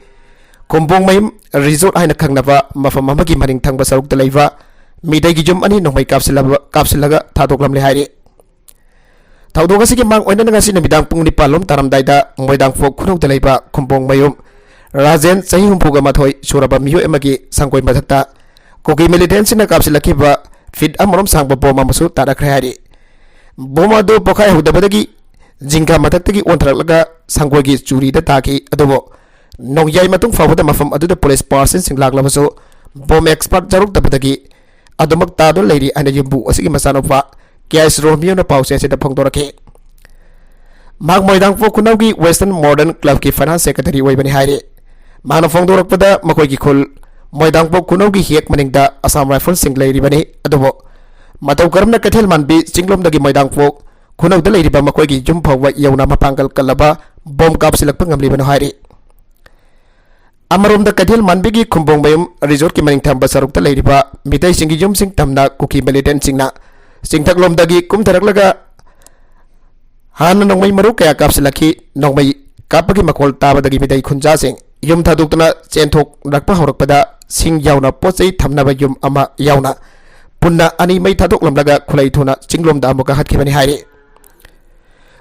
ꯈꯨꯝꯕꯣꯡꯃꯌꯨꯝ resort ꯍꯥꯏꯅ ꯈꯪꯅꯕ ꯃꯐꯝ ꯑꯃꯒꯤ ꯃꯅꯤꯡ ꯊꯪꯕ ꯁꯔꯨꯛꯇ ꯂꯩꯕ ꯃꯤꯇꯩꯒꯤ ꯌꯨꯝ ꯑꯅꯤ ꯅꯣꯡꯃꯩ ꯀꯥꯞꯁꯤꯜꯂꯕ-, ꯀꯥꯞꯁꯤꯜꯂꯒ ꯊꯥꯗꯣꯛꯂꯝꯂꯦ ꯍꯥꯏꯔꯤ꯫ ꯊꯧꯗꯣꯛ ꯑꯁꯤꯒꯤ ꯃꯥꯡ ꯑꯣꯏꯅꯅ ꯉꯁꯤ ꯅꯨꯃꯤꯗꯥꯡ ꯄꯨꯡ ꯅꯤꯄꯥꯟ ꯂꯣꯝ ꯇꯥꯔꯝꯗꯥꯏꯗ ꯃꯣꯏꯗꯥꯡꯄꯣꯛ ꯈꯨꯅꯧꯗ ꯂꯩꯕ ꯈꯨꯝꯕꯣꯡꯃꯌꯨꯝ ꯔꯥꯖꯦꯟ, ꯆꯍꯤ ꯍꯨꯝꯐꯨꯒ ꯃꯥꯊꯣꯏ ꯁꯨꯔꯕ ꯃꯤꯑꯣꯏ ꯑꯃꯒꯤ ꯁꯪꯒꯣꯏ ꯃꯊꯛꯇ ꯀꯨꯀꯤ militant ꯁꯤꯡꯅ ꯀꯥꯞꯁꯤꯜꯂꯛꯈꯤꯕ feet ꯑꯃꯔꯣꯝ ꯁꯥꯡꯕ ꯕꯣꯝ ꯑꯃꯁꯨ ꯇꯥꯔꯛꯈ꯭ꯔꯦ ꯍꯥꯏꯔꯤ꯫ ꯕꯣꯝ ꯑꯗꯨ ꯄꯣꯈꯥꯏꯍꯧꯗꯕꯗꯒꯤ ꯖꯤꯡꯒ ꯃꯊꯛꯇꯒꯤ ꯑꯣꯟꯊꯔꯛꯂꯒ ꯁꯪꯒꯣꯏꯒꯤ ꯆꯨꯔꯤꯗ ꯇꯥꯈꯤ꯫ ꯑꯗꯨꯕꯨ ꯅꯣꯡꯌꯥꯏ ꯃꯇꯨꯡ ꯐꯥꯎꯕꯗ ꯃꯐꯝ ꯑꯗꯨꯗ police personnel ꯁꯤꯡ ꯂꯥꯛꯂꯕꯁꯨ ꯕꯣꯝ expert ꯌꯥꯎꯔꯛꯇꯕꯗꯒꯤ ꯑꯗꯨꯃꯛ ꯇꯥꯗꯨꯅ ꯂꯩꯔꯤ ꯍꯥꯏꯅ ꯌꯨꯝꯕꯨ ꯑꯁꯤꯒꯤ ꯃꯆꯥꯅꯨꯄꯥ ꯀꯦ ꯑꯩꯆ ꯔꯣꯃꯤꯌꯣꯅ ꯄꯥꯎꯆꯦ ꯑꯁꯤꯗ ꯐꯣꯡꯗꯣꯔꯛꯈꯤ꯫ ꯃꯍꯥꯛ ꯃꯣꯏꯗꯥꯡꯄꯣꯛ ꯈꯨꯅꯧꯒꯤ Western Modern Club ꯀꯤ finance secretary ꯑꯣꯏꯕꯅꯤ ꯍꯥꯏꯔꯤ꯫ ꯃꯍꯥꯛꯅ ꯐꯣꯡꯗꯣꯔꯛꯄꯗ ꯃꯈꯣꯏꯒꯤ ꯈꯨꯜ ꯃꯣꯏꯗꯥꯡꯄꯣꯛ ꯈꯨꯅꯧꯒꯤ ꯍꯦꯛ ꯃꯅꯤꯡꯗ Assam Rifles ꯁꯤꯡ ꯂꯩꯔꯤꯕꯅꯤ꯫ ꯑꯗꯨꯕꯨ ꯃꯇꯧ ꯀꯔꯝꯅ ꯀꯩꯊꯦꯜ ꯃꯥꯟꯕꯤ ꯆꯤꯡꯂꯣꯝꯗꯒꯤ ꯃꯣꯏꯗꯥꯡꯄꯣꯛ ꯈꯨꯅꯧꯗ ꯂꯩꯔꯤꯕ ꯃꯈꯣꯏꯒꯤ ꯌꯨꯝ ꯐꯥꯎꯕ ꯌꯧꯅ ꯃꯄꯥꯡꯒꯜ ꯀꯜꯂꯕ ꯕꯣꯝ ꯀꯥꯞꯁꯤꯜꯂꯛꯄ ꯉꯝꯂꯤꯕꯅꯣ ꯍꯥꯏꯔꯤ꯫ ꯑꯃꯔꯣꯝꯗ ꯀꯩꯊꯦꯜ ꯃꯥꯟꯕꯤꯒꯤ ꯈꯨꯝꯕꯣꯡꯃꯌꯨꯝ resort ꯀꯤ ꯃꯅꯤꯡ ꯊꯪꯕ ꯁꯔꯨꯛꯇ ꯂꯩꯔꯤꯕ ꯃꯤꯇꯩꯁꯤꯡꯒꯤ ꯌꯨꯝꯁꯤꯡ ꯇꯝꯅ ꯀꯨꯀꯤ militant ꯁꯤꯡꯅ ꯆꯤꯡꯊꯛꯂꯣꯝꯗꯒꯤ ꯀꯨꯝꯊꯔꯛꯂꯒ ꯍꯥꯟꯅ ꯅꯣꯡꯃꯩ ꯃꯔꯨ ꯀꯌꯥ ꯀꯥꯞꯁꯤꯜꯂꯛꯈꯤ꯫ ꯅꯣꯡꯃꯩ ꯀꯥꯞꯄꯒꯤ ꯃꯈꯣꯜ ꯇꯥꯕꯗꯒꯤ ꯃꯤꯇꯩ ꯈꯨꯟꯖꯥꯁꯤꯡ ꯌꯨꯝ ꯊꯥꯗꯣꯛꯇꯨꯅ ꯆꯦꯟꯊꯣꯛꯂꯛꯄ ꯍꯧꯔꯛꯄꯗ ꯁꯤꯡ ꯌꯥꯎꯅ ꯄꯣꯠ ꯆꯩ ꯊꯝꯅꯕ ꯌꯨꯝ ꯑꯃ ꯌꯥꯎꯅ ꯄꯨꯟꯅ ꯑꯅꯤ ꯃꯩ ꯊꯥꯗꯣꯛꯂꯝꯂꯒ ꯈꯨꯠꯂꯩ ꯊꯨꯅ ꯆꯤꯡꯂꯣꯝꯗ ꯑꯃꯨꯛꯀ ꯍꯠꯈꯤꯕꯅꯤ ꯍꯥꯏꯔꯤ꯫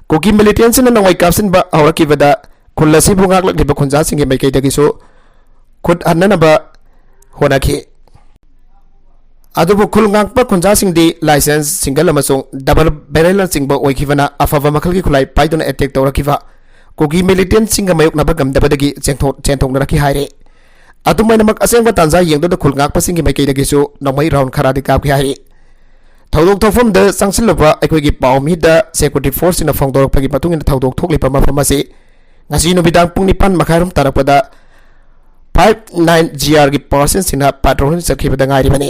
ꯀꯨꯀꯤ militant ꯁꯤꯡꯅ ꯅꯣꯡꯃꯩ ꯀꯥꯞꯁꯤꯟꯕ ꯍꯧꯔꯛꯈꯤꯕꯗ ꯈꯨꯜ ꯑꯁꯤꯕꯨ ꯉꯥꯛꯂꯛꯂꯤꯕ ꯈꯨꯟꯖꯥꯁꯤꯡꯒꯤ ꯃꯥꯏꯀꯩꯗꯒꯤꯁꯨ ꯈꯨꯠ ꯍꯟꯅꯅꯕ ꯍꯣꯠꯅꯈꯤ꯫ ꯑꯗꯨꯕꯨ ꯈꯨꯜ ꯉꯥꯛꯄ ꯈꯨꯟꯖꯥꯁꯤꯡꯗꯤ licensed single ꯑꯃꯁꯨꯡ double barrel ꯅꯆꯤꯡꯕ ꯑꯣꯏꯈꯤꯕꯅ ꯑꯐꯕ ꯃꯈꯜꯒꯤ ꯈꯨꯠꯂꯥꯏ ꯄꯥꯏꯗꯨꯅ attack ꯇꯧꯔꯛꯈꯤꯕ ꯀꯨꯀꯤ ꯃꯤꯂꯤꯇꯦꯟꯁꯤꯡꯒ ꯃꯥꯌꯣꯛꯅꯕ ꯉꯝꯗꯕꯗꯒꯤ ꯆꯦꯟꯊꯣꯛ-, ꯆꯦꯟꯊꯣꯛꯅꯔꯛꯈꯤ ꯍꯥꯏꯔꯤ꯫ ꯑꯗꯨꯝ ꯑꯣꯏꯅꯃꯛ, ꯑꯁꯦꯡꯕ ꯇꯥꯟꯖꯥ ꯌꯦꯡꯗꯨꯅ ꯈꯨꯜ ꯉꯥꯛꯄꯁꯤꯡꯒꯤ ꯃꯥꯏꯀꯩꯗꯒꯤꯁꯨ ꯅꯣꯡꯃꯩ ꯔꯥꯎꯟ ꯈꯔꯗꯤ ꯀꯥꯞꯈꯤ ꯍꯥꯏꯔꯤ꯫ ꯊꯧꯗꯣꯛ ꯊꯣꯛꯐꯝꯗ ꯆꯪꯁꯤꯜꯂꯨꯕ ꯑꯩꯈꯣꯏꯒꯤ ꯄꯥꯎꯃꯤꯗ ꯁꯦꯀ꯭ꯌꯨꯔꯤꯇꯤ ꯐꯣꯔꯁꯁꯤꯡꯅ ꯐꯣꯡꯗꯣꯔꯛꯄꯒꯤ ꯃꯇꯨꯡ ꯏꯟꯅ, ꯊꯧꯗꯣꯛ ꯊꯣꯛꯂꯤꯕ ꯃꯐꯝ ꯑꯁꯤ ꯉꯁꯤ ꯅꯨꯃꯤꯗꯥꯡ ꯄꯨꯡ ꯅꯤꯄꯥꯟ ꯃꯈꯥꯏꯔꯣꯝ ꯇꯥꯔꯛꯄꯗ ꯐꯥꯏꯚ ꯅꯥꯏꯟ ꯖꯤ ꯑꯥꯔꯒꯤ ꯄꯥꯔꯁꯟꯁꯤꯡꯅ ꯄꯥꯇ꯭ꯔꯣꯂꯤꯡ ꯆꯠꯈꯤꯕꯗ ꯉꯥꯏꯔꯤꯕꯅꯤ꯫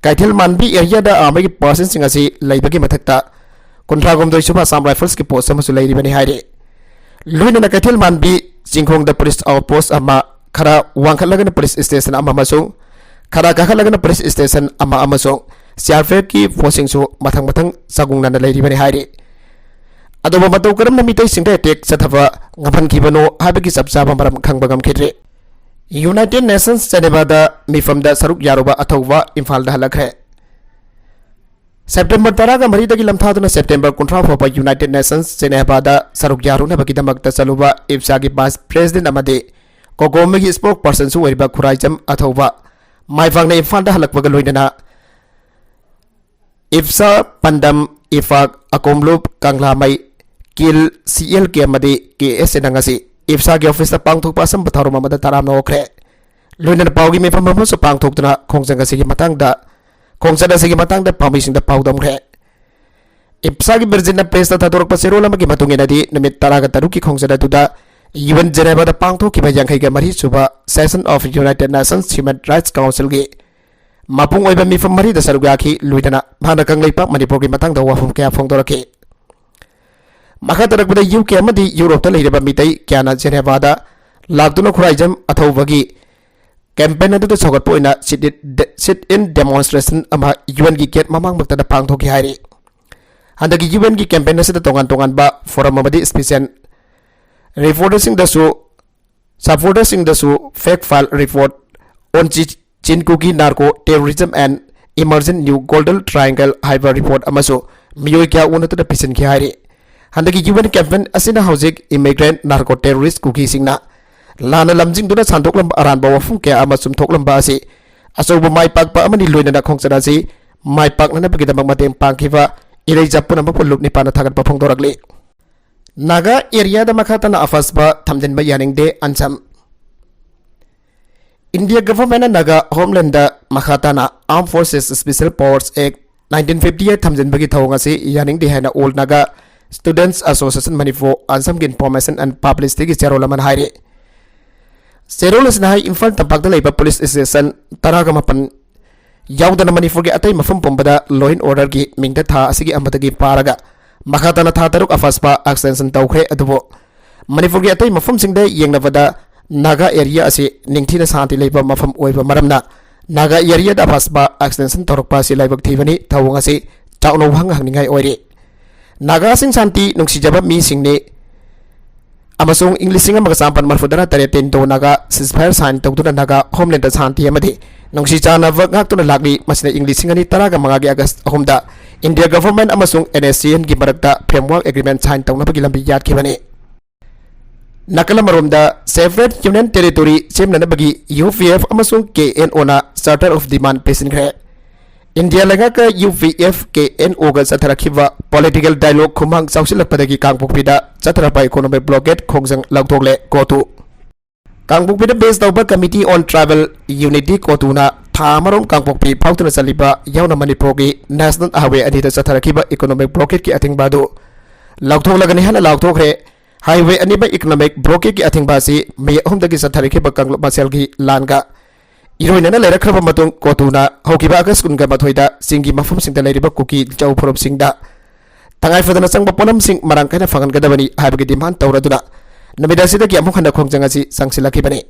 ꯀꯩꯊꯦꯜ ꯃꯥꯟꯕꯤ ꯑꯦꯔꯤꯌꯥꯗ ꯑꯥꯔꯃꯤꯒꯤ ꯄꯥꯔꯁꯟꯁꯤꯡ ꯑꯁꯤ ꯂꯩꯕꯒꯤ ꯃꯊꯛꯇ ꯀꯨꯟꯊ꯭ꯔꯥ ꯍꯨꯝꯗꯣꯏ ꯁꯨꯕ ꯑꯁꯥꯝ ꯔꯥꯏꯐꯜꯁꯀꯤ ꯄꯣꯁ ꯑꯃꯁꯨ ꯂꯩꯔꯤꯕꯅꯤ ꯍꯥꯏꯔꯤ꯫ ꯂꯣꯏꯅꯅ ꯀꯩꯊꯦꯜ ꯃꯥꯟꯕꯤ ꯆꯤꯡꯈꯣꯡꯗ ꯄꯨꯂꯤꯁ ꯑꯥꯎꯠ ꯄꯣꯁ ꯑꯃ, ꯈꯔ ꯋꯥꯡꯈꯠꯂꯒꯅ ꯄꯨꯂꯤꯁ ꯁ꯭ꯇꯦꯁꯟ ꯑꯃ ꯑꯃꯁꯨꯡ ꯈꯔ ꯀꯥꯈꯠꯂꯒꯅ ꯄꯨꯂꯤꯁ ꯁ꯭ꯇꯦꯁꯟ ꯑꯃ ꯑꯃꯁꯨꯡ ꯁꯤ ꯑꯥꯔ ꯄꯤ ꯑꯦꯐꯀꯤ ꯐꯣꯔꯁꯁꯤꯡꯁꯨ ꯃꯊꯪ ꯃꯊꯪ ꯆꯥꯒꯨꯡꯅꯅ ꯂꯩꯔꯤꯕꯅꯤ ꯍꯥꯏꯔꯤ꯫ ꯑꯗꯨꯕꯨ ꯃꯇꯧ ꯀꯔꯝꯅ ꯃꯤꯇꯩꯁꯤꯡꯗ ꯑꯦꯇꯦꯛ ꯆꯠꯊꯕ ꯉꯝꯍꯟꯈꯤꯕꯅꯣ ꯍꯥꯏꯕꯒꯤ ꯆꯞ ꯆꯥꯕ ꯃꯔꯝ ꯈꯪꯕ ꯉꯝꯈꯤꯗ꯭ꯔꯤ꯫ ꯌꯨꯅꯥꯏꯇꯦꯗ ꯅꯦꯁꯟꯁ ꯖꯦꯅꯦꯚꯥꯗ ꯃꯤꯐꯝꯗ ꯁꯔꯨꯛ ꯌꯥꯔꯨꯕ ꯑꯊꯧꯕ ꯏꯝꯐꯥꯜꯗ ꯍꯜꯂꯛꯈ꯭ꯔꯦ꯫ ꯁꯦꯞꯇꯦꯝꯕꯔ ꯇꯔꯥꯒ ꯃꯔꯤꯗꯒꯤ ꯂꯝꯊꯥꯗꯨꯅ ꯁꯦꯞꯇꯦꯝꯕꯔ ꯀꯨꯟꯊ꯭ꯔꯥ ꯐꯥꯎꯕ ꯌꯨꯅꯥꯏꯇꯦꯗ ꯅꯦꯁꯟꯁ ꯖꯦꯅꯦꯚꯥꯗ ꯁꯔꯨꯛ ꯌꯥꯔꯨꯅꯕꯒꯤꯗꯃꯛꯇ ꯆꯠꯂꯨꯕ ꯏꯞꯁꯥꯒꯤ ꯚꯥꯏꯁ ꯄ꯭ꯔꯦꯁꯤꯗꯦꯟꯠ ꯑꯃꯗꯤ ꯀꯣꯀꯣꯃꯤꯒꯤ ꯁ꯭ꯄꯣꯛ ꯄꯔꯁꯟꯁꯨ ꯑꯣꯏꯔꯤꯕ ꯈꯨꯔꯥꯏꯖꯝ ꯑꯊꯧꯕ ꯃꯥꯏ ꯄꯥꯛꯅ ꯏꯝꯐꯥꯜꯗ ꯍꯜꯂꯛꯄꯒ ꯂꯣꯏꯅꯅ ꯏꯞꯁꯥ, ꯄꯥꯟꯗꯝ, ꯏꯐꯥꯛ, ꯑꯀꯣꯝꯂꯨꯞ, ꯀꯪꯂꯥꯃꯩ, ꯀꯤꯜ, ꯁꯤ ꯑꯦꯜ ꯀꯦ ꯑꯃꯗꯤ ꯀꯦ ꯑꯦꯁ ꯑꯦꯅ ꯉꯁꯤ ꯏꯞꯁꯥꯒꯤ ꯑꯣꯐꯤꯁꯇ ꯄꯥꯡꯊꯣꯛꯄ ꯑꯁꯝꯕ ꯊꯧꯔꯝ ꯑꯃꯗ ꯇꯔꯥꯝꯅ ꯑꯣꯛꯈ꯭ꯔꯦ꯫ ꯂꯣꯏꯅꯅ ꯄꯥꯎꯒꯤ ꯃꯤꯐꯝ ꯑꯃꯁꯨ ꯄꯥꯡꯊꯣꯛꯇꯨꯅ ꯈꯣꯡꯖꯪ ꯑꯁꯤꯒꯤ ꯃꯇꯥꯡꯗ, ꯈꯣꯡꯆꯠ ꯑꯁꯤꯒꯤ ꯃꯇꯥꯡꯗ ꯄꯥꯎꯃꯤꯁꯤꯡꯗ ꯄꯥꯎꯗꯝꯈ꯭ꯔꯦ꯫ ꯏꯞꯁꯥꯒꯤ ꯚꯤꯔꯖꯤꯟꯅ ꯄ꯭ꯔꯦꯁꯇ ꯊꯥꯗꯣꯔꯛꯄ ꯆꯦꯔꯣꯜ ꯑꯃꯒꯤ ꯃꯇꯨꯡ ꯏꯟꯅꯗꯤ, ꯅꯨꯃꯤꯠ ꯇꯔꯥꯒ ꯇꯔꯨꯛꯀꯤ ꯈꯣꯡꯆꯠ ꯑꯗꯨꯗ ꯌꯨ ꯑꯦꯟ ꯖꯦꯅꯦꯚꯥꯗ ꯄꯥꯡꯊꯣꯛꯈꯤꯕ ꯌꯥꯡꯈꯩꯒ ꯃꯔꯤ ꯁꯨꯕ Session of United Nations Human Rights Councilꯒꯤ ꯃꯄꯨꯡ ꯑꯣꯏꯕ ꯃꯤꯐꯝ ꯃꯔꯤꯗ ꯁꯔꯨꯛ ꯌꯥꯈꯤ, ꯂꯣꯏꯅꯅ ꯃꯍꯥꯛꯅ ꯀꯪꯂꯩꯄꯥꯛ ꯃꯅꯤꯄꯨꯔꯒꯤ ꯃꯇꯥꯡꯗ ꯋꯥꯐꯝ ꯀꯌꯥ ꯐꯣꯡꯗꯣꯔꯛꯈꯤ꯫ ꯃꯈꯥ ꯇꯥꯔꯛꯄꯗ ꯌꯨ ꯀꯦ ꯑꯃꯗꯤ ꯌꯨꯔꯣꯞꯇ ꯂꯩꯔꯤꯕ ꯃꯤꯇꯩ ꯀꯌꯥꯅ ꯖꯦꯅꯦꯚꯥꯗ ꯂꯥꯛꯇꯨꯅ ꯈꯨꯔꯥꯏꯖꯝ ꯑꯊꯧꯕꯒꯤ ꯀꯦꯝꯄꯦꯟ ꯑꯗꯨꯗ ꯁꯧꯒꯠꯄ ꯑꯣꯏꯅ sit in, sit in demonstration ꯑꯃ ꯌꯨ ꯑꯦꯟꯒꯤ ꯒꯦꯠ ꯃꯃꯥꯡꯃꯛꯇꯗ ꯄꯥꯡꯊꯣꯛꯈꯤ ꯍꯥꯏꯔꯤ꯫ ꯍꯟꯗꯛꯀꯤ ꯌꯨ ꯑꯦꯟꯒꯤ ꯀꯦꯝꯄꯦꯟ ꯑꯁꯤꯗ ꯇꯣꯉꯥꯟ ꯇꯣꯉꯥꯟꯕ ꯐꯣꯔꯝ ꯑꯃꯗꯤ special ꯔꯤꯄꯣꯔꯇꯔꯁꯤꯡꯗꯁꯨ, supporterꯁꯤꯡꯗꯁꯨ fact file report on Chi-, Chin Kuki narco terrorism and emerging new Golden Triangle ꯍꯥꯏꯕ ꯔꯤꯄꯣꯔꯠ ꯑꯃꯁꯨ ꯃꯤꯑꯣꯏ ꯀꯌꯥ ꯎꯅꯗꯨꯅ ꯄꯤꯁꯤꯟꯈꯤ ꯍꯥꯏꯔꯤ꯫ ꯍꯟꯗꯛꯀꯤ ꯌꯨ ꯑꯦꯟ ꯀꯦꯝꯄꯦꯟ ꯑꯁꯤꯅ ꯍꯧꯖꯤꯛ ꯏꯃꯤꯒ꯭ꯔꯦꯟꯠ ꯅꯥꯔꯀꯣ ꯇꯦꯔꯣꯔꯤꯁ꯭ꯠ ꯀꯨꯀꯤꯁꯤꯡꯅ ꯂꯥꯟꯅ ꯂꯝꯖꯤꯡꯗꯨꯅ ꯁꯟꯗꯣꯛꯂꯝꯕ ꯑꯔꯥꯟꯕ ꯋꯥꯐꯝ ꯀꯌꯥ ꯑꯃ ꯆꯨꯝꯊꯣꯛꯂꯝꯕ ꯑꯁꯤ ꯑꯆꯧꯕ ꯃꯥꯏ ꯄꯥꯛꯄ ꯑꯃꯅꯤ, ꯂꯣꯏꯅꯅ ꯈꯣꯡꯆꯠ ꯑꯁꯤ ꯃꯥꯏ ꯄꯥꯛꯅꯅꯕꯒꯤꯗꯃꯛ ꯃꯇꯦꯡ ꯄꯥꯡꯈꯤꯕ ꯏꯔꯩꯆꯥ ꯄꯨꯝꯅꯃꯛꯄꯨ ꯂꯨꯞ ꯅꯤꯄꯥꯟꯅ ꯊꯥꯒꯠꯄ ꯐꯣꯡꯗꯣꯔꯛꯂꯤ꯫ ꯅꯥꯒꯥ ꯑꯦꯔꯤꯌꯥꯗ ꯃꯈꯥ ꯇꯥꯅ ꯑꯐꯁꯄꯥ ꯊꯝꯖꯤꯟꯕ ꯌꯥꯅꯤꯡꯗꯦ, ꯑꯟꯁꯝ꯫ ꯏꯟꯗꯤꯌꯥ ꯒꯚꯔꯟꯃꯦꯟꯠꯅ ꯅꯥꯒꯥ ꯍꯣꯝꯂꯦꯟꯗ ꯃꯈꯥ ꯇꯥꯅ Armed Forces Special Powers Act nineteen fifty eight ꯊꯝꯖꯤꯟꯕꯒꯤ ꯊꯧꯑꯣꯡ ꯑꯁꯤ ꯌꯥꯅꯤꯡꯗꯦ ꯍꯥꯏꯅ All Naga Students Association Manipur, ꯑꯟꯁꯝꯒꯤ Information and Publicityꯒꯤ ꯆꯦꯔꯣꯜ ꯑꯃꯅ ꯍꯥꯏꯔꯤ꯫ ꯆꯦꯔꯣꯜ ꯑꯁꯤꯅ ꯍꯥꯏ, ꯏꯝꯐꯥꯜ ꯇꯝꯄꯥꯛꯇ ꯂꯩꯕ ꯄꯨꯂꯤꯁ ꯁ꯭ꯇꯦꯁꯟ ꯇꯔꯥꯒ ꯃꯥꯄꯟ ꯌꯥꯎꯗꯅ ꯃꯅꯤꯄꯨꯔꯒꯤ ꯑꯇꯩ ꯃꯐꯝ ꯄꯨꯝꯕꯗ law and orderꯒꯤ ꯃꯤꯡꯗ ꯊꯥ ꯑꯁꯤꯒꯤ ꯑꯃꯗꯒꯤ ꯄꯥꯔꯒ ꯃꯈꯥ ꯇꯥꯅ ꯊꯥ ꯇꯔꯨꯛ ꯑꯐꯁꯄꯥ extension ꯇꯧꯈ꯭ꯔꯦ꯫ ꯑꯗꯨꯕꯨ ꯃꯅꯤꯄꯨꯔꯒꯤ ꯑꯇꯩ ꯃꯐꯝꯁꯤꯡꯗ ꯌꯦꯡꯅꯕꯗ ꯅꯥꯒꯥ ꯑꯦꯔꯤꯌꯥ ꯑꯁꯤ ꯅꯤꯡꯊꯤꯅ ꯁꯥꯟꯇꯤ ꯂꯩꯕ ꯃꯐꯝ ꯑꯣꯏꯕ ꯃꯔꯝꯅ ꯅꯥꯒꯥ ꯑꯦꯔꯤꯌꯥꯗ ꯑꯐꯁꯄꯥ extension ꯇꯧꯔꯛꯄ ꯑꯁꯤ ꯂꯥꯏꯕꯛ ꯊꯤꯕꯅꯤ꯫ ꯊꯧꯑꯣꯡ ꯑꯁꯤ ꯆꯥꯎꯅ ꯋꯥꯍꯪ ꯍꯪꯅꯤꯡꯉꯥꯏ ꯑꯣꯏꯔꯤ꯫ ꯅꯥꯒꯥꯁꯤꯡ ꯁꯥꯟꯇꯤ ꯅꯨꯡꯁꯤꯖꯕ ꯃꯤꯁꯤꯡꯅꯤ ꯑꯃꯁꯨꯡ ꯏꯪ ꯂꯤꯁꯤꯡ ꯑꯃꯒ ꯆꯥꯃꯥꯄꯟ ꯃꯔꯤꯐꯨ ꯇꯔꯥ ꯇꯔꯦꯠ Indo-Naga ceasefire sign ꯇꯧꯗꯨꯅ ꯅꯥꯒꯥ ꯍꯣꯝꯂꯦꯟꯗ ꯁꯥꯟꯇꯤ ꯑꯃꯗꯤ ꯅꯨꯡꯁꯤ ꯆꯥꯟꯅꯕ ꯉꯥꯛꯇꯨꯅ ꯂꯥꯛꯂꯤ꯫ ꯃꯁꯤꯅ ꯏꯪ ꯂꯤꯁꯤꯡ ꯑꯅꯤ ꯇꯔꯥꯒ ꯃꯉꯥꯒꯤ ꯑꯥꯒꯁ ꯑꯍꯨꯝꯗ ꯏꯟꯗꯤꯌꯥ ꯒꯚꯔꯟꯃꯦꯟꯠ ꯑꯃꯁꯨꯡ NSCNꯒꯤ ꯃꯔꯛꯇ framework agreement sign ꯇꯧꯅꯕꯒꯤ ꯂꯝꯕꯤ ꯌꯥꯠꯈꯤꯕꯅꯤ꯫ ꯅꯥꯀꯜ ꯑꯃꯔꯣꯝꯗ, separate union territory ꯁꯦꯝꯅꯅꯕꯒꯤ UPF ꯑꯃꯁꯨꯡ KNOꯅ Charter of Demand ꯄꯤꯁꯤꯟꯈ꯭ꯔꯦ꯫ ꯏꯟꯗꯤꯌꯥ ꯂꯩꯉꯥꯛꯀ UPF, KNOꯒ ꯆꯠꯊꯔꯛꯈꯤꯕ political dialogue ꯈꯨꯃꯥꯡ ꯆꯥꯎꯁꯤꯜꯂꯛꯄꯗꯒꯤ ꯀꯥꯡꯄꯣꯛꯄꯤꯗ ꯆꯠꯊꯔꯛꯄ economic blockade ꯈꯣꯡꯖꯪ ꯂꯥꯎꯊꯣꯛꯂꯦ꯫ ꯀꯣꯇꯨ꯫ ꯀꯥꯡꯄꯣꯛꯄꯤꯗ base ꯇꯧꯕ Committee on Tribal Unity, ꯀꯣꯇꯨꯅ ꯊꯥ ꯑꯃꯔꯣꯝ ꯀꯥꯡꯄꯣꯛꯄꯤ ꯐꯥꯎꯗꯨꯅ ꯆꯠꯂꯤꯕ ꯌꯥꯎꯅ ꯃꯅꯤꯄꯨꯔꯒꯤ national highway ꯑꯅꯤꯗ ꯆꯠꯊꯔꯛꯈꯤꯕ economic blockadeꯀꯤ ꯑꯊꯤꯡꯕ ꯑꯗꯨ ꯂꯧꯊꯣꯛꯂꯒꯅꯤ ꯍꯥꯏꯅ ꯂꯥꯎꯊꯣꯛꯈ꯭ꯔꯦ꯫ Highway ꯑꯅꯤꯃꯛ economic blockadeꯀꯤ ꯑꯊꯤꯡꯕ ꯑꯁꯤ ꯃꯤ ꯑꯍꯨꯝꯗꯒꯤ ꯆꯠꯊꯔꯛꯈꯤꯕ ꯀꯥꯡꯂꯨꯞ ꯃꯁꯦꯜꯒꯤ ꯂꯥꯟꯒ ꯏꯔꯣꯏꯅꯅ ꯂꯩꯔꯛꯈ꯭ꯔꯕ ꯃꯇꯨꯡ, ꯀꯣꯇꯨꯅ ꯍꯧꯈꯤꯕ ꯑꯥꯒꯁ ꯀꯨꯟꯒ ꯃꯥꯊꯣꯏꯗ ꯆꯤꯡꯒꯤ ꯃꯐꯝꯁꯤꯡꯗ ꯂꯩꯔꯤꯕ ꯀꯨꯀꯤ ꯅꯤꯡꯖꯥꯎ ꯐꯨꯔꯨꯞꯁꯤꯡꯗ ꯇꯉꯥꯏ ꯐꯗꯅ ꯆꯪꯕ ꯄꯣꯠꯂꯝꯁꯤꯡ ꯃꯔꯥꯡ ꯀꯥꯏꯅ ꯐꯪꯍꯟꯒꯗꯕꯅꯤ ꯍꯥꯏꯕꯒꯤ demand ꯇꯧꯔꯗꯨꯅ ꯅꯨꯃꯤꯠ ꯑꯁꯤꯗꯒꯤ ꯑꯃꯨꯛ ꯍꯟꯅ ꯈꯣꯡꯖꯪ ꯑꯁꯤ ꯆꯪꯁꯤꯜꯂꯛꯈꯤꯕꯅꯤ꯫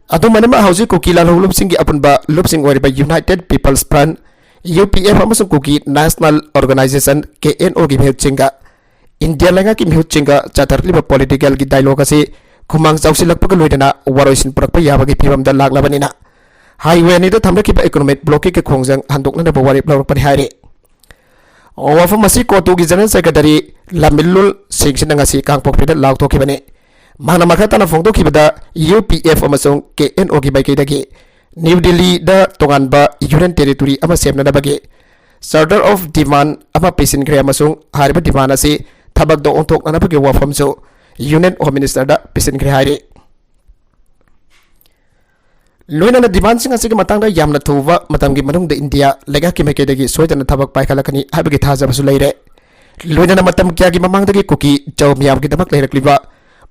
ꯑꯗꯨꯝ ꯑꯣꯏꯅꯃꯛ, ꯍꯧꯖꯤꯛ ꯀꯨꯀꯤ ꯂꯥꯜꯍꯧꯂꯨꯞꯁꯤꯡꯒꯤ ꯑꯄꯨꯟꯕ ꯂꯨꯞꯁꯤꯡ ꯑꯣꯏꯔꯤꯕ United People's Front, UPF, ꯑꯃꯁꯨꯡ Kuki National Organisation, KNOꯒꯤ ꯃꯤꯍꯨꯠꯁꯤꯡꯒ ꯏꯟꯗꯤꯌꯥ ꯂꯩꯉꯥꯛꯀꯤ ꯃꯤꯍꯨꯠꯁꯤꯡꯒ ꯆꯠꯊꯔꯛꯂꯤꯕ political dialogue ꯑꯁꯤ ꯈꯨꯃꯥꯡ ꯆꯥꯎꯁꯤꯜꯂꯛꯄꯒ ꯂꯣꯏꯅꯅ ꯋꯥꯔꯣꯏꯁꯤꯟ ꯄꯨꯔꯛꯄ ꯌꯥꯕꯒꯤ ꯐꯤꯕꯝꯗ ꯂꯥꯛꯂꯕꯅꯤꯅ, highway ꯑꯅꯤꯗ ꯊꯝꯂꯛꯈꯤꯕ economic blockadeꯀꯤ ꯈꯣꯡꯖꯪ ꯍꯟꯗꯣꯛꯅꯅꯕ ꯋꯥꯔꯦꯞ ꯂꯧꯔꯛꯄꯅꯤ ꯍꯥꯏꯔꯤ꯫ ꯋꯥꯐꯝ ꯑꯁꯤ ꯀꯣꯇꯨꯒꯤ General Secretary ꯂꯥꯃꯤꯜꯂꯨꯜ ꯁꯤꯡꯁꯤꯅ ꯉꯁꯤ ꯀꯥꯡꯄꯣꯛꯄꯤꯗ ꯂꯥꯎꯊꯣꯛꯈꯤꯕꯅꯤ꯫ ꯃꯍꯥꯛꯅ ꯃꯈꯥ ꯇꯥꯅ ꯐꯣꯡꯗꯣꯛꯈꯤꯕꯗ, UPF ꯑꯃꯁꯨꯡ KNOꯒꯤ ꯃꯥꯏꯀꯩꯗꯒꯤ ꯅ꯭ꯌꯨ ꯗꯤꯜꯂꯤꯗ ꯇꯣꯉꯥꯟꯕ union territory ꯑꯃ ꯁꯦꯝꯅꯅꯕꯒꯤ Charter of Demand ꯑꯃ ꯄꯤꯁꯤꯟꯈ꯭ꯔꯦ ꯑꯃꯁꯨꯡ ꯍꯥꯏꯔꯤꯕ demand ꯑꯁꯤ ꯊꯕꯛꯇ ꯑꯣꯟꯊꯣꯛꯅꯅꯕꯒꯤ ꯋꯥꯐꯝꯁꯨ Union Home Minister ꯗ ꯄꯤꯁꯤꯟꯈ꯭ꯔꯦ ꯍꯥꯏꯔꯤ꯫ ꯂꯣꯏꯅꯅ demand ꯁꯤꯡ ꯑꯁꯤꯒꯤ ꯃꯇꯥꯡꯗ ꯌꯥꯝꯅ ꯊꯨꯕ ꯃꯇꯝꯒꯤ ꯃꯅꯨꯡꯗ ꯏꯟꯗꯤꯌꯥ ꯂꯩꯉꯥꯛꯀꯤ ꯃꯥꯏꯀꯩꯗꯒꯤ ꯁꯣꯏꯗꯅ ꯊꯕꯛ ꯄꯥꯏꯈꯠꯂꯛꯀꯅꯤ ꯍꯥꯏꯕꯒꯤ ꯊꯥꯖꯕꯁꯨ ꯂꯩꯔꯦ꯫ ꯂꯣꯏꯅꯅ ꯃꯇꯝ ꯀꯌꯥꯒꯤ ꯃꯃꯥꯡꯗꯒꯤ ꯀꯨꯀꯤ ꯖꯥꯎ ꯃꯤꯌꯥꯝꯒꯤꯗꯃꯛ ꯂꯩꯔꯛꯂꯤꯕ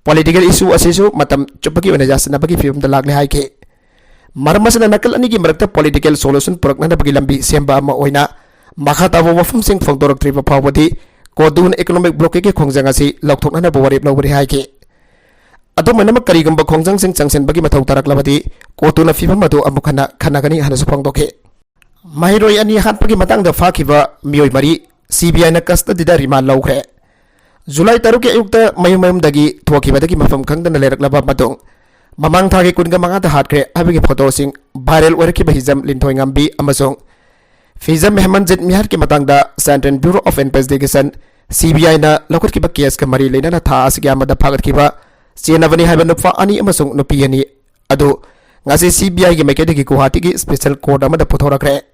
political issue ꯑꯁꯤꯁꯨ ꯃꯇꯝ ꯆꯨꯞꯄꯒꯤ ꯑꯣꯏꯅ ꯌꯥꯁꯤꯟꯅꯕꯒꯤ ꯐꯤꯕꯝꯗ ꯂꯥꯛꯂꯦ ꯍꯥꯏꯈꯤ꯫ ꯃꯔꯝ ꯑꯁꯤꯅ ꯅꯥꯀꯜ ꯑꯅꯤꯒꯤ ꯃꯔꯛꯇ political solution ꯄꯨꯔꯛꯅꯅꯕꯒꯤ ꯂꯝꯕꯤ ꯁꯦꯝꯕ ꯑꯃ ꯑꯣꯏꯅ ꯃꯈꯥ ꯇꯥꯕ ꯋꯥꯐꯝꯁꯤꯡ ꯐꯣꯡꯗꯣꯔꯛꯇ꯭ꯔꯤꯕ ꯐꯥꯎꯕꯗꯤ ꯀꯣꯇꯨꯅ economic blockade ꯀꯤ ꯈꯣꯡꯖꯪ ꯑꯁꯤ ꯂꯧꯊꯣꯛꯅꯅꯕ ꯋꯥꯔꯦꯞ ꯂꯧꯕꯅꯤ ꯍꯥꯏꯈꯤ꯫ ꯑꯗꯨꯝ ꯑꯣꯏꯅꯃꯛ, ꯀꯔꯤꯒꯨꯝꯕ ꯈꯣꯡꯖꯪꯁꯤꯡ ꯆꯪꯁꯤꯟꯕꯒꯤ ꯃꯊꯧ ꯇꯥꯔꯛꯂꯕꯗꯤ ꯀꯣꯇꯨꯅ ꯐꯤꯕꯝ ꯑꯗꯨ ꯑꯃꯨꯛ ꯍꯟꯅ ꯈꯟꯅꯒꯅꯤ ꯍꯥꯏꯅꯁꯨ ꯐꯣꯡꯗꯣꯛꯈꯤ꯫ ꯃꯍꯩꯔꯣꯏ ꯑꯅꯤ ꯍꯥꯠꯄꯒꯤ ꯃꯇꯥꯡꯗ ꯐꯥꯈꯤꯕ ꯃꯤꯑꯣꯏ ꯃꯔꯤ CBI ꯅ custody ꯗ remand ꯂꯧꯈ꯭ꯔꯦ꯫ ꯖꯨꯂꯥꯏ ꯇꯔꯨꯛꯀꯤ ꯑꯌꯨꯛꯇ ꯃꯌꯨꯝ ꯃꯌꯨꯝꯗꯒꯤ ꯊꯣꯛꯈꯤꯕꯗꯒꯤ ꯃꯐꯝ ꯈꯪꯗꯅ ꯂꯩꯔꯛꯂꯕ ꯃꯇꯨꯡ, ꯃꯃꯥꯡ ꯊꯥꯒꯤ ꯀꯨꯟꯃꯉꯥꯗ ꯍꯥꯠꯈ꯭ꯔꯦ ꯍꯥꯏꯕꯒꯤ photo ꯁꯤꯡ viral ꯑꯣꯏꯔꯛꯈꯤꯕ ꯍꯤꯖꯝ ꯂꯤꯟꯊꯣꯏꯉꯝꯕꯤ ꯑꯃꯁꯨꯡ ꯐꯤꯖꯝ ꯍꯦꯃꯟꯖꯤꯠ ꯃꯤꯍꯥꯠꯀꯤ ꯃꯇꯥꯡꯗ Central Bureau of Investigation, CBI ꯅ ꯂꯧꯈꯠꯈꯤꯕ case ꯀ ꯃꯔꯤ ꯂꯩꯅꯅ ꯊꯥ ꯑꯁꯤꯒꯤ ꯑꯍꯥꯟꯕꯗ ꯐꯥꯒꯠꯈꯤꯕ ꯆꯦꯟꯅꯕꯅꯤ ꯍꯥꯏꯕ ꯅꯨꯄꯥ ꯑꯅꯤ ꯑꯃꯁꯨꯡ ꯅꯨꯄꯤ ꯑꯅꯤ ꯑꯗꯨ ꯉꯁꯤ CBI ꯒꯤ ꯃꯥꯏꯀꯩꯗꯒꯤ ꯒꯨꯋꯥꯍꯥꯇꯤꯒꯤ special court ꯑꯃꯗ ꯄꯨꯊꯣꯔꯛꯈ꯭ꯔꯦ꯫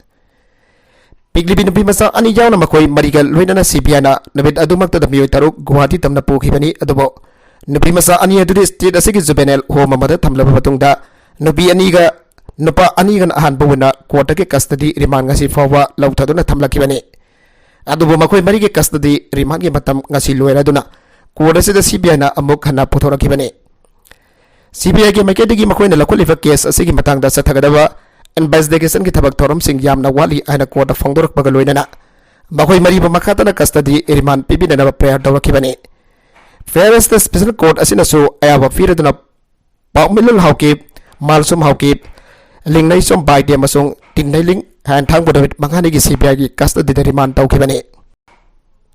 ꯄꯤꯛꯂꯤꯕꯤ ꯅꯨꯄꯤ ꯃꯆꯥ ꯑꯅꯤ ꯌꯥꯎꯅ ꯃꯈꯣꯏ ꯃꯔꯤꯒ ꯂꯣꯏꯅꯅ CBI ꯅ ꯅꯨꯃꯤꯠ ꯑꯗꯨꯃꯛꯇꯗ ꯃꯤꯑꯣꯏ ꯇꯔꯨꯛ ꯒꯨꯋꯥꯍꯥꯇꯤ ꯇꯝꯅ ꯄꯨꯈꯤꯕꯅꯤ꯫ ꯑꯗꯨꯕꯨ ꯅꯨꯄꯤ ꯃꯆꯥ ꯑꯅꯤ ꯑꯗꯨꯗꯤ state ꯑꯁꯤꯒꯤ juvenile home ꯑꯃꯗ ꯊꯝꯂꯕ ꯃꯇꯨꯡꯗ, ꯅꯨꯄꯤ ꯑꯅꯤꯒ ꯅꯨꯄꯥ ꯑꯅꯤꯒꯅ ꯑꯍꯥꯟꯕ ꯑꯣꯏꯅ court ꯀꯤ custody remand ꯉꯁꯤ ꯐꯥꯎꯕ ꯂꯧꯊꯗꯨꯅ ꯊꯝꯂꯛꯈꯤꯕꯅꯤ꯫ ꯑꯗꯨꯕꯨ ꯃꯈꯣꯏ ꯃꯔꯤꯒꯤ custody remand ꯒꯤ ꯃꯇꯝ ꯉꯁꯤ ꯂꯣꯏꯔꯗꯨꯅ court ꯑꯁꯤꯗ CBI ꯅ ꯑꯃꯨꯛ ꯍꯟꯅ ꯄꯨꯊꯣꯔꯛꯈꯤꯕꯅꯤ꯫ CBI ꯒꯤ ꯃꯥꯏꯀꯩꯗꯒꯤ ꯃꯈꯣꯏꯅ ꯂꯧꯈꯠꯂꯤꯕ case ꯑꯁꯤꯒꯤ ꯃꯇꯥꯡꯗ ꯆꯠꯊꯒꯗꯕ investigation ꯒꯤ ꯊꯕꯛ ꯊꯧꯔꯝꯁꯤꯡ ꯌꯥꯝꯅ ꯋꯥꯠꯂꯤ ꯍꯥꯏꯅ court ꯇ ꯐꯣꯡꯗꯣꯔꯛꯄꯒ ꯂꯣꯏꯅꯅ ꯃꯈꯣꯏ ꯃꯔꯤꯕꯨ ꯃꯈꯥ ꯇꯥꯅ custody remand ꯄꯤꯕꯤꯅꯅꯕ prayer ꯇꯧꯔꯛꯈꯤꯕꯅꯤ꯫ Fair ꯑꯁꯤꯗ special court ꯑꯁꯤꯅꯁꯨ ꯑꯌꯥꯕ ꯄꯤꯔꯗꯨꯅ ꯄꯥꯎꯃꯤꯂꯨꯜ ꯍꯥꯎꯀꯤꯞ, ꯃꯥꯜꯁꯨꯝ ꯍꯥꯎꯀꯤꯞ, ꯂꯤꯡꯅꯩꯁꯣꯝ ꯕꯥꯏꯗꯦ ꯑꯃꯁꯨꯡ ꯇꯤꯡꯅꯩꯂꯤꯡ ꯍꯦꯟꯊꯥꯡꯕ ꯅꯨꯃꯤꯠ ꯃꯉꯥꯅꯤꯒꯤ CBI ꯒꯤ custody ꯗ remand ꯇꯧꯈꯤꯕꯅꯤ꯫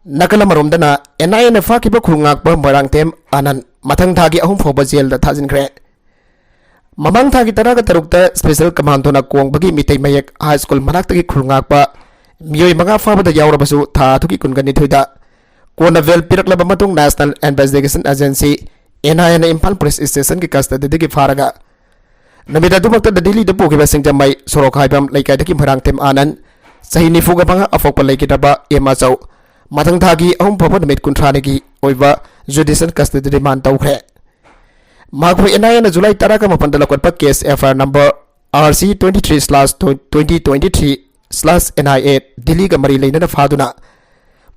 ꯅꯥꯀꯜ ꯑꯃꯔꯣꯝꯗꯅ, NIA ꯅ ꯐꯥꯈꯤꯕ ꯈꯨꯜ ꯉꯥꯛꯄ ꯃꯣꯏꯔꯥꯡꯊꯦꯝ ꯑꯅꯟ ꯃꯊꯪ ꯊꯥꯒꯤ ꯑꯍꯨꯝ ꯐꯥꯎꯕ jail ꯗ ꯊꯥꯖꯤꯟꯈ꯭ꯔꯦ꯫ ꯃꯃꯥꯡ ꯊꯥꯒꯤ ꯇꯔꯥꯒ ꯇꯔꯨꯛꯇ special commando ꯅ ꯀꯣꯡꯕꯒꯤ ꯃꯤꯇꯩ ꯃꯌꯦꯛ high school ꯃꯅꯥꯛꯇꯒꯤ ꯈꯨꯜ ꯉꯥꯛꯄ ꯃꯤꯑꯣꯏ ꯃꯉꯥ ꯐꯥꯕꯗ ꯌꯥꯎꯔꯕꯁꯨ, ꯊꯥ ꯑꯗꯨꯒꯤ ꯀꯨꯟꯒ ꯅꯤꯊꯣꯏꯗ ꯀꯣꯟꯅ bail ꯄꯤꯔꯛꯂꯕ ꯃꯇꯨꯡ National Investigation Agency, NIA ꯅ ꯏꯝꯐꯥꯜ police station ꯒꯤ custody ꯗꯒꯤ ꯐꯥꯔꯒ ꯅꯨꯃꯤꯠ ꯑꯗꯨꯃꯛꯇꯗ ꯗꯤꯜꯂꯤꯗ ꯄꯨꯈꯤꯕ ꯁꯤꯡꯖꯃꯩ ꯁꯣꯔꯣꯛ ꯍꯥꯏꯕꯝ ꯂꯩꯀꯥꯏꯗꯒꯤ ꯃꯣꯏꯔꯥꯡꯊꯦꯝ ꯑꯥꯅꯟ, ꯆꯍꯤ ꯅꯤꯐꯨꯒ ꯃꯉꯥ, ꯑꯐꯣꯛꯄ ꯂꯩꯈꯤꯗ꯭ꯔꯕ ꯑꯦꯝ ꯑꯆꯧ, ꯃꯊꯪ ꯊꯥꯒꯤ ꯑꯍꯨꯝ ꯐꯥꯎꯕ ꯅꯨꯃꯤꯠ ꯀꯨꯟꯊ꯭ꯔꯥꯅꯤꯒꯤ ꯑꯣꯏꯕ ꯖꯨꯗꯤꯁꯤꯌꯦꯜ ꯀꯁꯇꯗꯤ ꯔꯤꯃꯥꯟ ꯇꯧꯈ꯭ꯔꯦ꯫ ꯃꯍꯥꯛꯄꯨ ꯑꯦꯟ ꯑꯥꯏ ꯑꯦꯅ ꯖꯨꯂꯥꯏ ꯇꯔꯥꯒ ꯃꯥꯄꯟꯗ ꯂꯧꯈꯠꯄ case F I R number R C twenty three slash twenty twenty three slash N I A ꯗꯤꯜꯂꯤꯒ ꯃꯔꯤ ꯂꯩꯅꯅ ꯐꯥꯗꯨꯅ